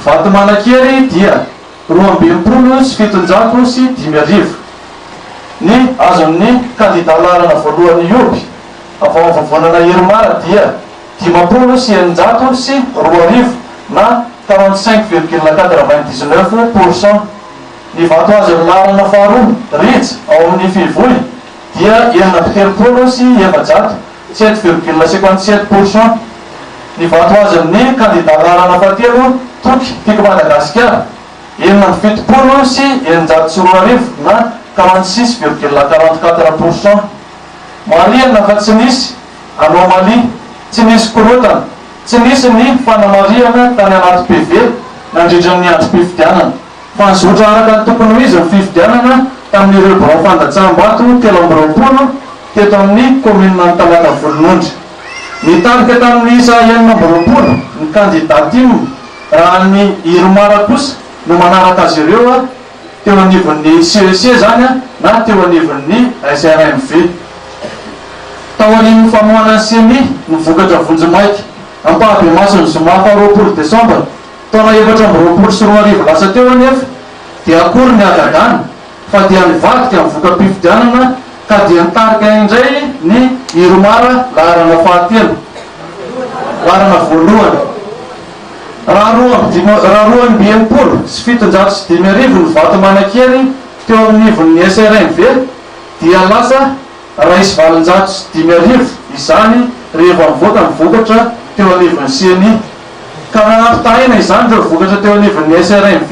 Speaker 12: Vato manan-kery dia. 5762. Ny azon'ny kandida laharana voalohany Ioby avy ao amin'ny vovonana Irmar dia 2050 na 45 virgule 99 pour cent. Ny vato azon'ny laharana faharoa Rija ao amin'ny Fivoy dia 436 7 virgule 57 pour cent. Ny vato azon'ny kandida laharana fahatelo Toky Tiako Madagasikara, 2076 na 46 virgule 44 pour cent. Marihana fa tsy nisy anomalie, tsy nisy korontana, tsy nisy ny fanamarihana tany anaty PV nandritra ny androm-pifidianana. Fa nizotra araka ny tokony ho izy ny fifidianana tamin'ireo birao fandatsaham-bato 23 teto amin'ny kaominina Antalata Volonondry. Nitarika tamin'ny isa 26 ny kandida tim raha ny Irmar kosa no manaraka azy ireo teo anivon'ny CEC izany na teo anivon'ny SRMV. Taorian'ny famoahanan'ny Ceni ny vokatra vonjimaika ampahabemaso ny zoma faha 20 desambra taona 2024 lasa teo anefa dia akory ny hagagana fa dia nivadika ny voka-pifidianana ka dia nitarika indray ny Irmar laharana fahatelo, laharana voalohany. Raha roa amby dima, raha 5762 ny vato manan-kery teo amin'ivon'ny SRMV dia lasa 801 izany rehefa nivoaka ny vokatra teo anivon'ny Ceni. Ka raha ampitahaina izany ireo vokatra teo anivon'ny SRMV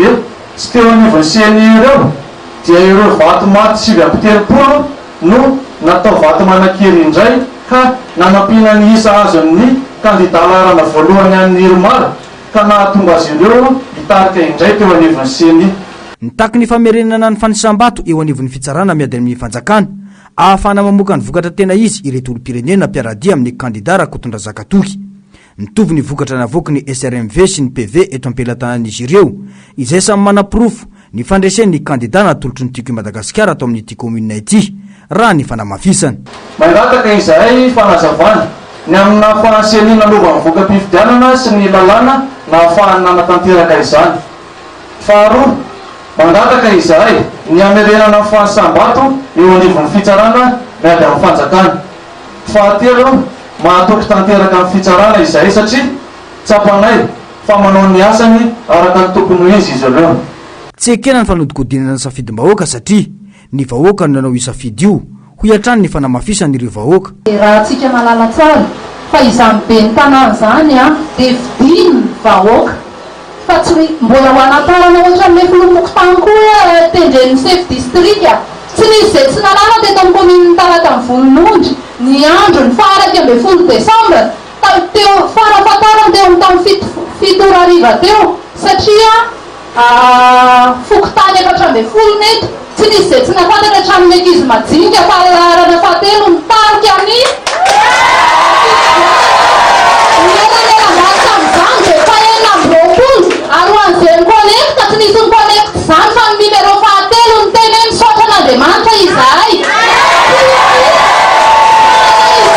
Speaker 12: sy teo anivon'ny Ceni ireo dia ireo vato maty 39 no natao vato manan-kery indray ka nanampiana ny isa azon'ny kandida laharana voalohany an'ny Irmar ka nahatonga azy ireo hitarika indray teo anivon'ny Ceni.
Speaker 10: Nitaky ny famerenana ny fanisam-bato eo anivon'ny fitsarana miady amin'ny fanjakana ahafahana mamoaka ny vokatra tena izy ireto olom-pirenena mpiara-dia amin'ny kandida Rakotondrazaka Toky. Mitovy ny vokatra navoaky ny SRMV sy ny PV eto am-pelatanan'izy ireo, izay samy manaporofo ny fandresen'ny kandidà natolotry ny Tiako i Madagasikara ato amin'ity kaominina ity, raha ny fanamafisana.
Speaker 12: Mangataka izahay fanazavana ny amin'ny nahafahan'ny Ceni nanova ny voka-pifidianana sy ny lalàna nahafahany nanatanteraka izany. Faharoa, mangataka izahay ny hamerenana ny fanisam-bato eo anivon'ny fitsarana miady amin'ny fanjakana. Fahatelo, mahatoky tanteraka ny fitsarana izahay satria tsapanay fa manao ny asany araka ny tokony ho izy izy ireo.
Speaker 10: Tsy ekena ny fanodikodinana ny safidim-bahoaka satria ny vahoaka no nanao io safidy io, hoy hatrany ny fanamafisan'ireo vahoaka.
Speaker 13: Iarahantsika mahalala tsara fa izany ben'ny tanàna izany dia fidin'ny vahoaka fa tsy hoe mbola ho anatarana ohatran'ilay filoham-pokontany koa hoe tendren'ny sefo distrika. Tsy nisy izay tsy nalana teto amin'ny kaominin'i Talatan'i Volonondry ny andron'ny faha 11 desambra teo farafahatarany teo amin'ny tamin'ny fito ora hariva teo satria Fokontany 14 ny eto, tsy nisy izay tsy nahafantatra hatramin'ny ankizy majinika fa laharana fahatelo nitarika ny fifidianana. Ny elanelam-bato tamin'izany dia fahenina amby 20 ary ho an'izay ni-connecte, tsy nisy ni-connecte izany fa ny numéro fahatelo niteny hoe misaotra an'Andriamanitra izahay.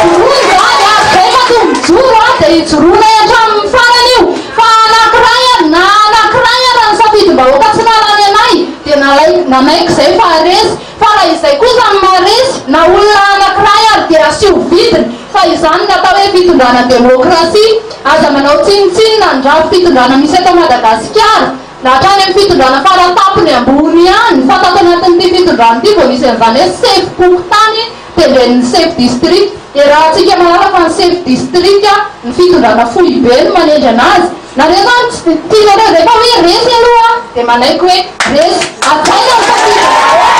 Speaker 13: Tsy misy ijoroana izany ary izay matoa mijoro dia ijoroanay hatramin'ny farany io. Fa anankiray ary na anankiray ara ny safidim-bahoaka tsy nahalany anay dia nalai nanaiky izay fa resy fa raha izay kosa ny maharesy na olona anankiray ary dia asio vidiny fa izany ny atao hoe fitondrana demokrasia aza manao tsinontsinona ny rafi-pitondrana misy eto Madagasikara na hatrany amin'ny fitondrana faratampony ambony ihany fa tato anatin'ity fitondrana ity vao nisy an'izany hoe sefom-pokontany Tendren'ny sefo distrika. Iarahantsika mahalala fa ny sefo distrika, ny fitondrana foibe no manendry anazy. Nareo zany tsy dia tianareo zay fa hoe resy aloha dia manaiky hoe resy. Hajaina ny safidin'ny vahoaka.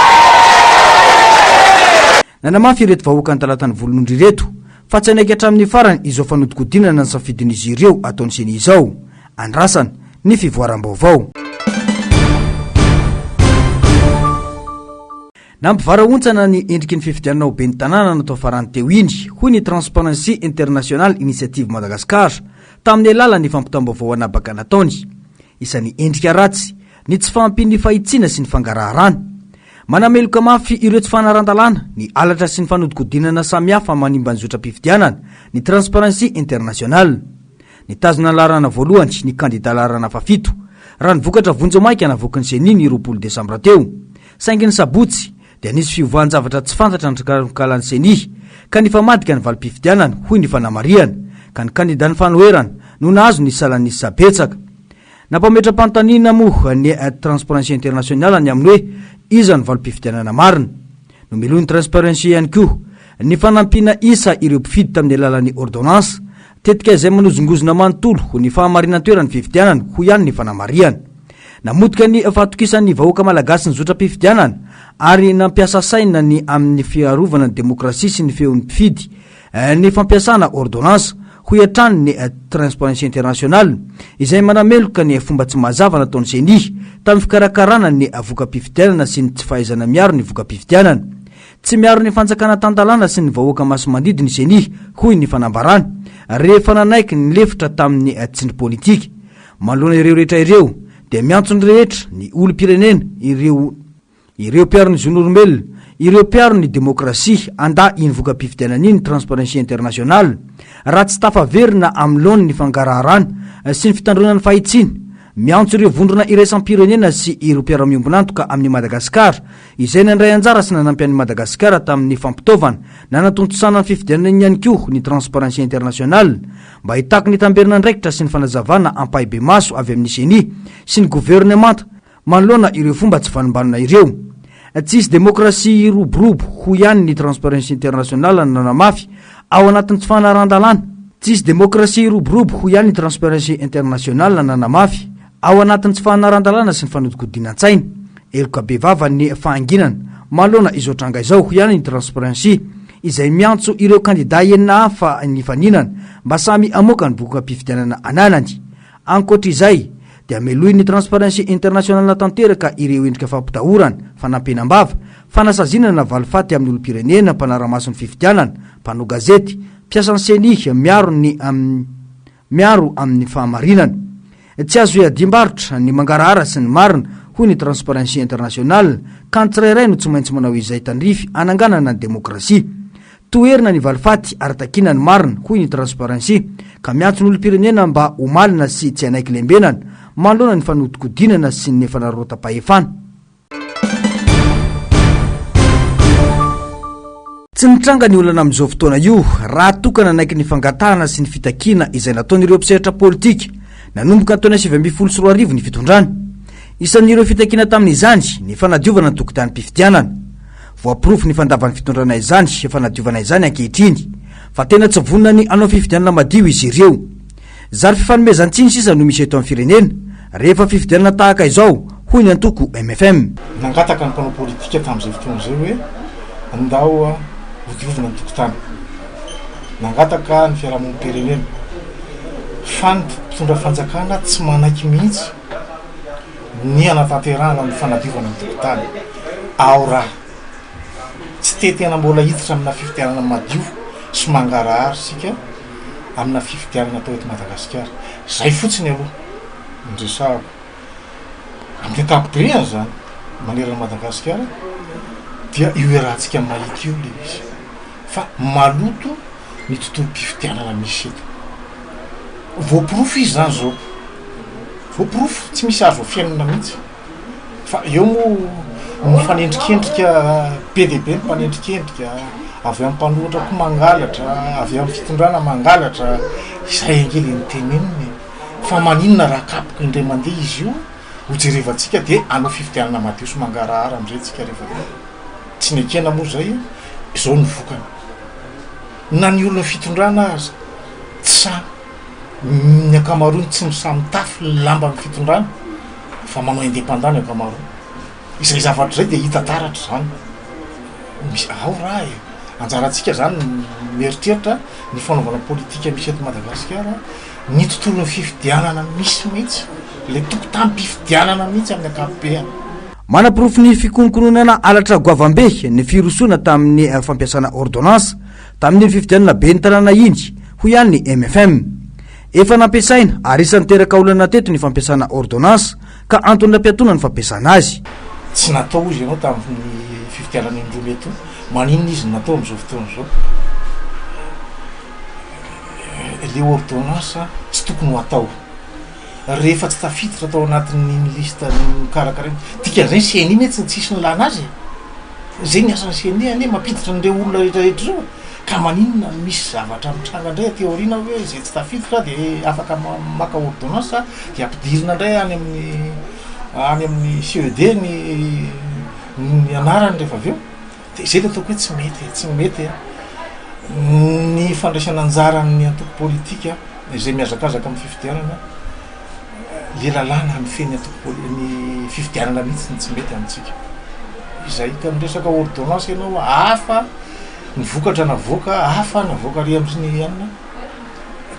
Speaker 10: Nanamafy ireto vahoakan'i Talatan'i Volonondry ireto fa tsy hanaiky hatramin'ny farany izao fanodikodinana ny safidin'izy ireo ataon'ny Ceni izao. Andrasana ny fivoaram-baovao. Nampivarahontsana ny endriky ny fifidianana ho ben'ny tanàna natao farany teo iny, hoy ny Transparency International Initiative Madagascar, tamin'ny alalan'ny fampitam-baovao an'habaka nataony. Isan'ny endrika ratsy, ny tsy fahampian'ny fahitsiana sy ny fangaraharana. Manameloka mafy ireo tsy fanaran-dalàna, ny halatra sy ny fanodikodinana samihafa manimba ny zotram-pifidianana, ny Transparency International. Nitazona ny laharana voalohany ny kandidà laharana fahafito, raha ny vokatra vonjimaika navoaky ny Ceni ny 20 desambra teo. Saingy ny sabotsy dia nisy fiovan-javatra tsy fantatra ny tranokalan'ny Ceni ka nifamadika ny valim-pifidianana, hoy ny fanamarihana, ka ny kandidan'ny fanoherana no nahazo ny salan'isa betsaka. Nampametra-panontaniana moa ny Transparency International ny amin'ny hoe iza no valim-pifidianana marina. Nomelohin'ny Transparency ihany koa ny fanampiana isa ireo mpifidy tamin'ny alalan'ny ordonnance, tetika izay manozongozona manontolo ny fahamarinan-toeran'ny fifidianana, hoy ihany ny fanamarihana. Namotika ny fahatokisan'ny vahoaka malagasy ny zotram-pifidianana ary nampiasa saina ny amin'ny fiarovana ny demokrasia sy ny feon'ny mpifidy ny fampiasana ordonnance, hoy hatrany ny Transparency International, izay manameloka ny fomba tsy mazava nataon'ny Ceni tamin'ny fikarakarana ny voka-pifidianana sy ny tsy fahaizana miaro ny voka-pifidianana. Tsy miaro ny fanjakana tan-dalàna sy ny vahoaka masi-mandidy ny Ceni, hoy ny fanambarana, rehefa nanaiky nilefitra tamin'ny tsindry politika. Manoloana ireo rehetra ireo dia miantso ny rehetra, ny olom-pirenena, ireo ireo mpiaro ny zon'olombelona, ireo mpiaro ny demokrasia handà iny voka-pifidianana iny Transparency International raha tsy tafaverina amin'ny laoniny ny fangaraharana sy ny fitandroana ny fahitsiana. Miantso ireo vondrona iraisam-pirenena sy ireo mpiara-miombon'antoka amin'i Madagasikara izay nandray anjara sy nanampy an'i Madagasikara tamin'ny fampitaovana nanatontosana ny fifidianana iny ihany koa ny Transparency International mba hitaky ny tamberin'andraikitra sy ny fanazavana ampahibemaso avy amin'ny Ceni sy ny governemanta manoloana ireo fomba tsy vanombanona ireo. Tsy hisy demokrasia hiroborobo, hoy ihany ny Transparency International nanamafy, ao anatin'ny tsy fanarahan-dalàna. Tsy hisy demokrasia hiroborobo, hoy ihany ny Transparency International nanamafy, ao anatin'ny tsy fanarahan-dalàna sy ny fanodikodinan-tsaina. Heloka bevava ny fahanginana manoloana izao tranga izao, hoy ihany ny Transparency, izay miantso ireo kandidà enina hafa nifaninana mba samy hamoaka ny voka-pifidianana ananany. Ankoatra izay, dia melohin'ny Transparency International tanteraka ireo endrika fampitahorana, fanampenam-bava, fanasaziana na valifaty amin'ny olom-pirenena mpanara-maso ny fifidianana, mpanao gazety, mpiasan'ny Ceni miaro ny miaro amin'ny fahamarinana. Tsy azo iadiam-barotra ny mangarahara sy ny marina, hoy. hoy ny Transparency International, ka ny tsirairay no tsy maintsy manao izay tandrify hananganana ny demokrasia. Toherina ny valifaty ary takiana ny marina, hoy ny Transparency, ka miantso ny olom-pirenena mba ho malina sy tsy hanaiky lembenana manoloana ny fanodinkodinana sy ny fanararaotam-pahefana. Tsy nitranga ny olana amin'izao fotoana io raha toa ka nanaiky ny fangatahana sy ny fitakiana izay nataon'ireo mpisehatra politika nanomboka ny taona 2019 ny fitondrana. Isan'ireo fitakiana tamin'izany ny fanadiovana ny tokotanim-pifidianana. Voaporofo ny fandavan'ny fitondrana izany fanadiovana izany ankehitriny fa tena tsy vonona ny hanao fifidianana madio izy ireo. Zary fifanomezan-tsiny sisa no misy eto amin'ny firenena rehefa fifidianana tahaka izao, hoy ny antoko mfm.
Speaker 14: Nangataka ny mpanao politika tamin'izay fotoana izay hoe ndao hodiovina ny tokotany. Nangataka ny fiarahamonim-pirenena fa ny mpitondra fanjakana tsy manaiky mihitsy ny hanatanterahana ny fanadiovana ny tokotany. Ao raha tsy te tena mbola hiditra amina fifidianana madio sy mangarahara isika amina fifidianana atao eto Madagasikara. Izay fotsiny aloha no resahako. Amin'ny ankapobeany izany, manerana an'i Madagasikara dia io iarahantsika mahita io ilay izy fa maloto ny tontolom-pifidianana misy eto. Voaporofo izy izany izao, voaporofo, tsy misy azo afenina mihitsy. Fa eo moa mifanendrikendrika be dia be ny mpanendrikendrika, avy amin'ny mpanohitra koa mangalatra, avy amin'ny fitondrana mangalatra, izay ange le notenenina e! Fa maninona raha akapoka indray mandeha izy io ho jerevantsika dia hanao fifidianana madio sy mangarahara amin'izay tsika rehefa avy eo. Tsy nekena moa izay, izao no vokany. Na ny olon'ny fitondrana aza tsy sahy, ny ankamaroany tsy misahy mitafy ny lamban'ny fitondrana fa manao indépendant ny ankamaroany. Izay zavatra izay dia hita taratra izany. Misy ao raha e! Anjarantsika izany ny mieritreritra ny fanaovana politika misy eto Madagasikara, ny tontolon'ny fifidianana misy mihitsy, ilay tokotanim-pifidianana mihitsy amin'ny ankapobeany.
Speaker 10: Manaporofo ny fikononkononana halatra goavambe ny firosoana tamin'ny fampiasana ordonnance tamin'iny fifidianana ben'ny tanàna iny, hoy ihany ny mfm. Efa nampiasaina ary isan'ny niteraka olana teto ny fampiasana ordonnance ka antony nampiatoana ny fampiasana azy.
Speaker 14: Tsy natao hozy ianao tamin'ny fifidianana indroa metoa, maninona izy no natao amin'izao fotoana izao? Le ordonnance tsy tokony ho atao rehefa tsy tafiditra tao anatin'iny liste nokarakaraina, dikan'izay ny ceni anie tsy tsisy nilana azy e! Zay ny asan'ny ceni anie mampiditra an'ireo olona rehetra rehetra ireo e! Ka maninona misy zavatra mitranga indray aty aoriana hoe izay tsy tafiditra dia afaka maka ordonnance dia ampidirina indray any amin'ny any amin'ny CED ny ny anarany rehefa avy eo? Dia izay ilay ataoko hoe tsy mety e, tsy mety e! Ny fandraisana anjaran'ny antoko politika izay mihazakazaka amin'ny fifidianana, le lalàna mifehy ny antoko poli- ny fifidianana mihitsy no tsy mety amintsika. Izay, ka miresaka ordonnance ianao hafa ny vokatra navoaka, hafa navoaka ary amin'ny anona,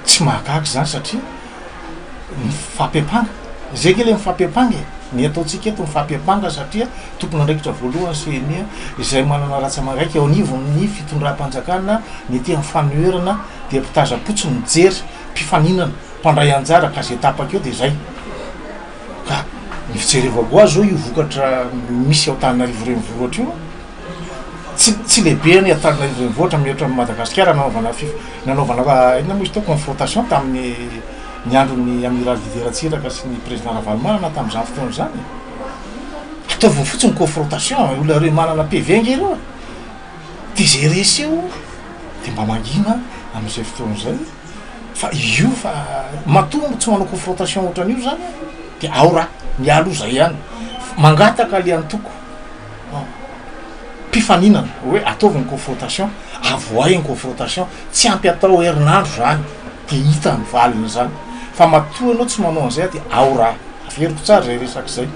Speaker 14: tsy mahagaga izany satria mifampiampanga, zay ange le mifampiampanga e, ny ataontsika eto mifampiampanga satria tompon'andraikitra voalohany CENI izay manana ratsa-mangaika eo anivon'ny fitondram-panjakana, ny aty amin'ny fanoherana dia mpitazam-potsiny mijery, mpifaninana, mpandray anjara ka zay tapaka eo dia zay. Ka ny fijerevako azy zao io vokatra misy ao Antananarivo renivohitra io, tsy tsy lehibe anie Antananarivo renivohitra mihoatra an'i Madagasikara nanaovana fif- nanaovana inona moa izy teo confrontation tamin'ny ny andron'ny amiral Didier Ratsiraka sy ny président Ravalomanana tamin'izany fotoana izany e. Ataovy fotsiny confrontation, olona ireo manana PV ange ireo e. Dia izay resy eo dia mba mangina amin'izay fotoana izay fa io fa matoa tsy manao confrontation ohatran'io zany dia ao raha mialoha zay ihany mangataka le antoko mpifaninana hoe ataovy ny confrontation, avoahy ny confrontation, tsy ampy atao herinandro zany de hita ny valiny zany fa matoa ianao tsy manao an'izay dia ao raha, averiko tsara zay resaka zay.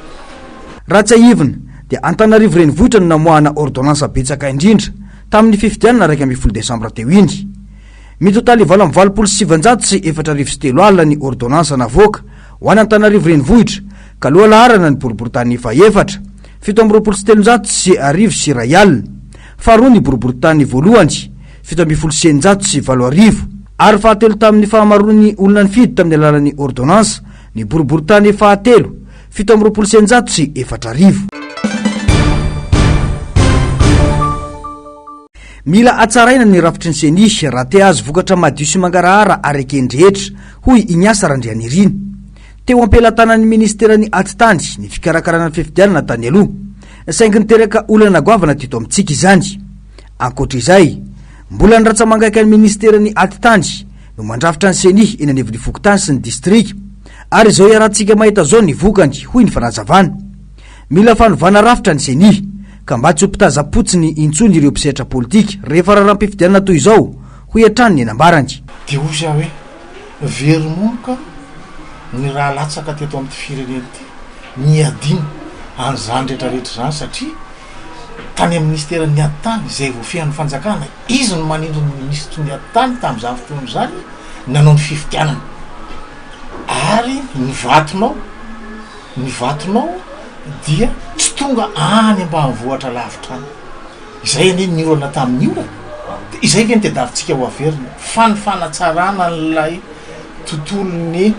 Speaker 10: Raha tsiahivina dia Antananarivo renivohitra no namoahana ordonnance betsaka indrindra tamin'ny fifidianana 11 desambra teo iny. Mitotaly 3988 ny ordonnance navoaka ho an'Antananarivo renivohitra ka lohalaharana ny boriborintany fahefatra, 1327. Faharoa ny boriborintany voalohany, 1617. Ary fahatelo tamin'ny fahamaroan'ny olona nifidy tamin'ny alalan'ny ordonnance ny boriborintany fahatelo, 4127. Mila hatsaraina ny rafitry ny Ceni raha te hahazo vokatra madio sy mangarahara ary eken'ny rehetra, hoy i Ignace Randrianirina. Teo am-pelatanan'ny minisiteran'ny Atitany ny fikarakarana ny fifidianana tany aloha. Saingy niteraka olana goavana teto amintsika izany. Ankoatra izay, mbola ny ratsa-mangaikan'ny minisiteran'ny Atitany no mandrafitra ny Ceni eny anivon'ny fokontany sy ny distrika. Ary izao iarahantsika mahita izao ny vokany, hoy ny fanazavana. Mila fanovana rafitra ny Ceni, ka mba tsy ho mpitazam-potsiny intsony ireo mpisehatra politika rehefa raharaham-pifidianana toy izao, hoy hatrany ny nambarany.
Speaker 14: Dia hoy izy hoe, Very momoka ny ra latsaka teto amin'ity firenena ity, niadina an'izany rehetra rehetra izany satria tany amin'ny minisiteran'ny ady tany izay voafehin'ny fanjakana, izy no manindry ny minisitry ny ady tany tamin'izany fotoana izany nanao ny fifidianana ary ny vatonao, ny vatonao dia tsy tonga any ambanivohitra lavitra any. Izay anie ny olana tamin'ny io e! Dia izay ve no tediavintsika ho averina? Fa ny fanatsarana an'ilay tontolon'ny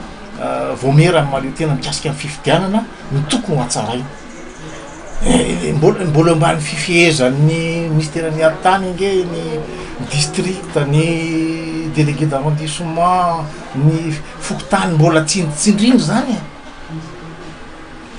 Speaker 14: vaomiera mahaleo tena mikasika ny fifidianana no tokony ho hatsaraina. Mbola mbola eo ambany fifehezan'ny minisiteran'ny ady tany ange ny district, ny délégué d'arrondissement, ny fokontany, mbola tsindritsindrina izany e!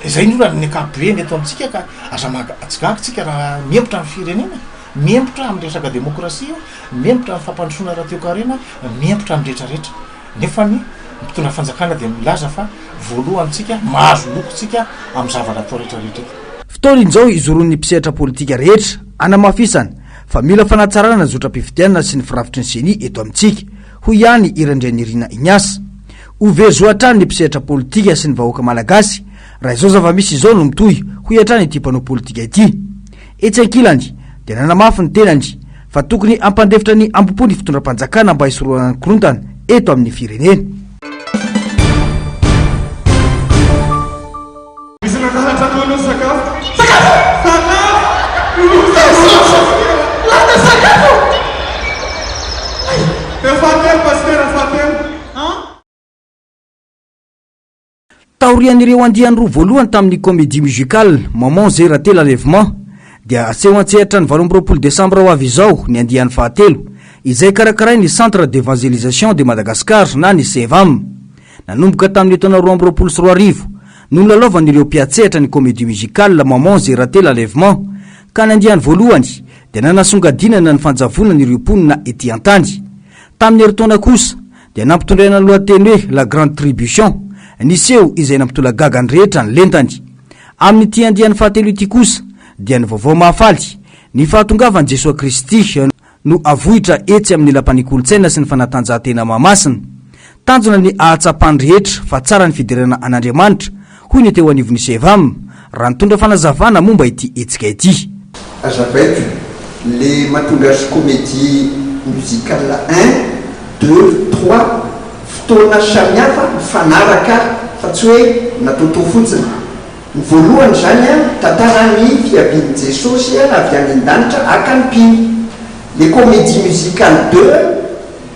Speaker 14: Izay ny olana amin'ny ankapobeny eto amintsika ka aza maga tsy gaga tsika raha mihemotra ny firenena, mihemotra amin'ny resaka demokrasia, mihemotra amin'ny fampandrosoana ara-toekarena, mihemotra amin'ny rehetra rehetra. Nefa ny mpitondra fanjakana dia milaza fa voalohany tsika, mahazo loko tsika amin'ny zavatra atao rehetra rehetra eto.
Speaker 10: Fotoana izao hijoroan'ny mpisehatra politika rehetra hanamafisana fa mila fanatsarana ny zotram-pifidianana sy ny firafitry ny Ceni eto amintsika, hoy ihany i Randrianirina Ignace. Ho very zo hatrany ny mpisehatra politika sy ny vahoaka malagasy raha izao zava-misy izao no mitohy, hoy hatrany ity mpanao politika ity. Etsy ankilany dia nanamafy ny tenany fa tokony hampandefitra ny hambom-po ny fitondram-panjakana mba hisorohana ny korontana eto amin'ny firenena.
Speaker 15: Misy nangalatra anao aloha sakafo. Sakafo! Sakafo! Lasa sakafo! Teo fahatelo Pasitera fahatelo.
Speaker 10: Taorian'ireo andiany roa voalohany tamin'ny comédie musicale Maman J'ai raté l'enlèvement dia aseho an-tsehatra ny 28 desambra ho avy izao ny andiany fahatelo izay karakarain'ny Centre d'Evangelisation de Madagascar na ny CEVAM. Nanomboka tamin'ny taona 2022 no nilalaovan'ireo mpiantsehatra ny comédie musicale Maman J'ai raté l'enlèvement ka ny andiany voalohany dia nanasongadinana ny fanjavonan'ireo mponina ety an-tany. Tamin'ny herintaona kosa dia nampitondraina ny lohateny hoe La Grande Tribution ny seho izay nampitolagaga ny rehetra ny lentany. Amin'ity andiany fahatelo ity kosa dia ny vaovao mahafaly ny fahatongavan'i Jesoa Kristy no avohitra etsy amin'ny Lapan'ny Kolontsaina sy ny Fanatanjahantena Mahamasina. Tanjona ny hahatsapan'ny rehetra fa tsara ny fiderana an'Andriamanitra, hoy ny teo anivon'ny Cevam, raha nitondra fanazavana momba ity hetsika ity.
Speaker 16: Azavaiko le mahatonga azy comédie musicale un, deux, trois fotoana samihafa mifanaraka fa tsy hoe nataotao fotsiny. Ny voalohany izany an, tantara ny fiavian'i Jesosy avy any an-danitra haka ny mpino. Le comédie musicale deux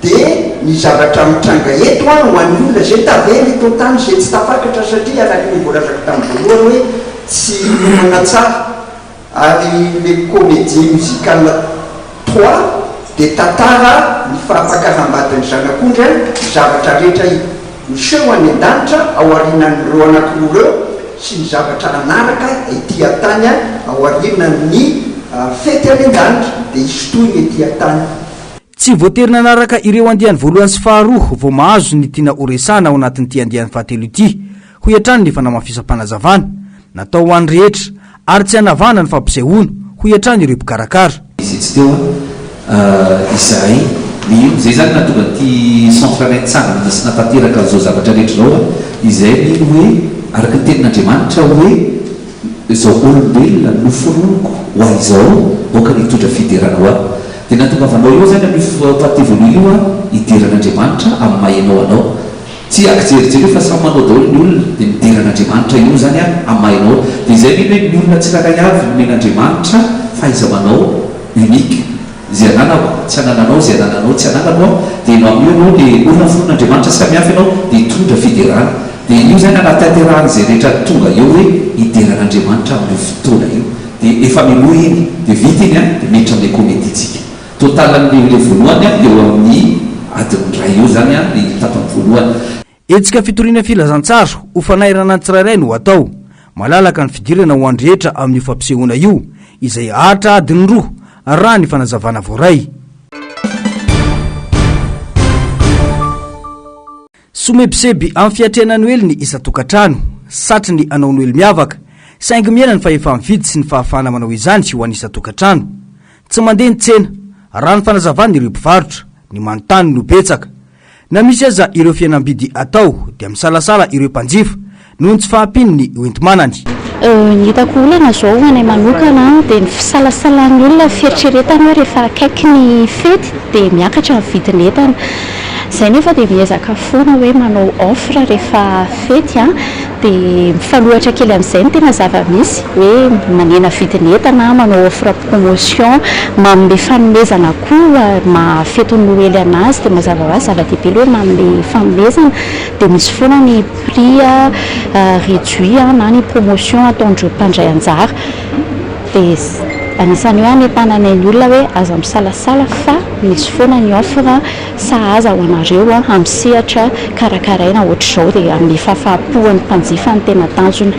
Speaker 16: dia ny zavatra mitranga eto an ho an'ny olona izay tavela eto an-tany izay tsy tafakatra satria araka ny voalazako tamin'ny voalohany hoe tsy miomana tsara Ary le comédie musicale trois dia tantara ny fahampakaram-badin'ny zanak'ondry an, ny zavatra rehetra miseho any an-danitra ao aorianan'ireo anakiroa ireo sy ny zavatra hanaraka ety an-tany ao aorianan'ny fety any an-danitra dia hisy tohiny ety an-tany.
Speaker 10: Tsy voatery nanaraka ireo andiany voalohany sy faharoa vao mahazo ny tiana horesahana ao anatin'ity andiany fahatelo ity, hoy hatrany ny fanamafisam-panazavana. Natao ho an'ny rehetra ary tsy hanavahana ny fampisehoana, hoy hatrany ireo mpikarakara.
Speaker 17: Izay tsy teo izahay mino. Izay izany nahatonga an'ity centre anay nitsangana sy nahatanteraka an'izao zavatra rehetra izao. Izay mino hoe araka ny tenin'Andriamanitra hoe izao olombelona noforoniko ho ahy izao aoka ny hitondra fiderana ho ahy. Dia nahatongavanao eo izany amin'io partie voalohany io hidera an'Andriamanitra amin'ny maha ianao anao. Tsy akijerijery io fa samy manao daholo ny olona dia midera an'Andriamanitra io zany an amin'ny maha ianao dia izay mino hoe ny olona tsirairay avy nomen'Andriamanitra fahaiza-manao unique izay ananako tsy anananao izay anananao tsy ananako an dia eno amin'io ianao le olona noforon'Andriamanitra samihafa ianao dia hitondra fiderana. Dia io izany anatanterahana izay rehetra tonga eo hoe hidera an'Andriamanitra amin'io fotoana io. Dia efa mialoha iny, dia vita iny an, dia miditra amin'ilay comédie tsika. Total amin'ilay ilay voalohany an, eo amin'ny adiny iray eo izany an, ny tapany voalohany.
Speaker 10: Hetsika fitoriana filazantsara ho fanairana ny tsirairay no atao. Malalaka ny fidirana ho an'ny rehetra amin'io fampisehoana io, izay haharitra adiny roa, raha ny fanazavana voaray. Somebiseby amin'ny fiatrehana Noely ny isan-tokantrano. Satry ny hanao Noely miavaka, saingy mihena ny fahefa-mividy sy ny fahafahana manao izany ho an'ny isan-tokantrano. Tsy mandeha ny tsena, raha ny fanazavan'ireo mpivarotra. Ny manontany no betsaka. Na misy aza ireo fihenam-bidy atao dia misalasala ireo mpanjifa noho ny tsy fahampian'ny hoenti-manany.
Speaker 18: Ny hitako olana izao ho anay manokana dia ny fisalasalan'ny olona, fieritreretany hoe rehefa akaiky ny fety dia miakatra ny vidin'entana. Izay nefa dia miezaka foana hoe manao offre rehefa fety dia mifanohitra kely amin'izay ny tena zava-misy hoe manena vidin'entana, manao offre promotion, manome fanomezana koa maha fety ny noely an'azy dia mazava ho azy zava-dehibe aloha hoe manome fanomezana dia misy foana ny prix réduit na ny promotion ataon'ireo mpandray anjara dia anisan'ny hoe anentananay ny olona hoe aza misalasala fa misy foana ny offre sahaza ho anareo amin'ny sehatra karakaraina ohatr'izao dia hanome fahafaham-po an'ny mpanjifa ny tena tanjona.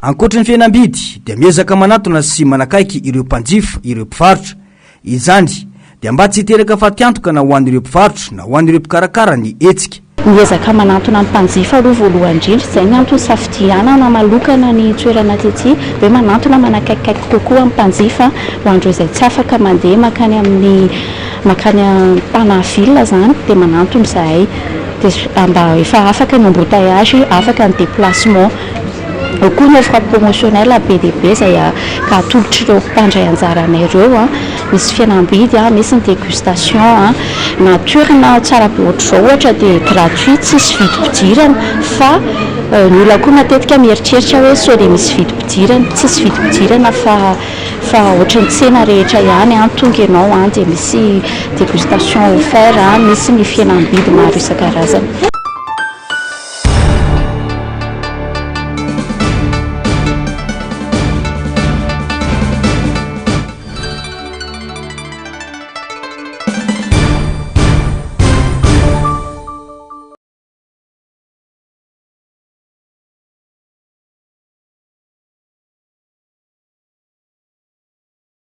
Speaker 10: Ankoatry ny fihenam-bidy dia miezaka manatona sy manakaiky ireo mpanjifa ireo mpivarotra. Izany dia mba tsy hiteraka fatiantoka na ho an'ireo mpivarotra na ho an'ireo mpikarakara ny hetsika.
Speaker 18: Miezaka manantona ny mpanjifa aloha voalohany indrindra, izay ny antony safidianana manokana ny toerana tety, hoe manantona manakaikikaiky kokoa ny mpanjifa ho an'ireo izay tsy afaka mandeha mankany amin'ny mankany Tana ville izany dia manantona izahay dia mba efa afaka ny embouteillage, afaka ny déplacement. Eo koa ny offre promotionnelle be dia be izay atolotr'ireo mpandray anjara anay ireo. Misy fihenam-bidy, misy ny dégustation. Na toerana tsara be ohatr'izao ohatra dia gratuit, tsisy vidim-pidirana fa ny olona koa matetika mieritreritra hoe sao dia misy vidim-pidirana. Tsisy vidim-pidirana fa fa ohatran'ny tsena rehetra ihany, tonga ianao dia misy dégustation offert, misy ny fihenam-bidy maro isan-karazany.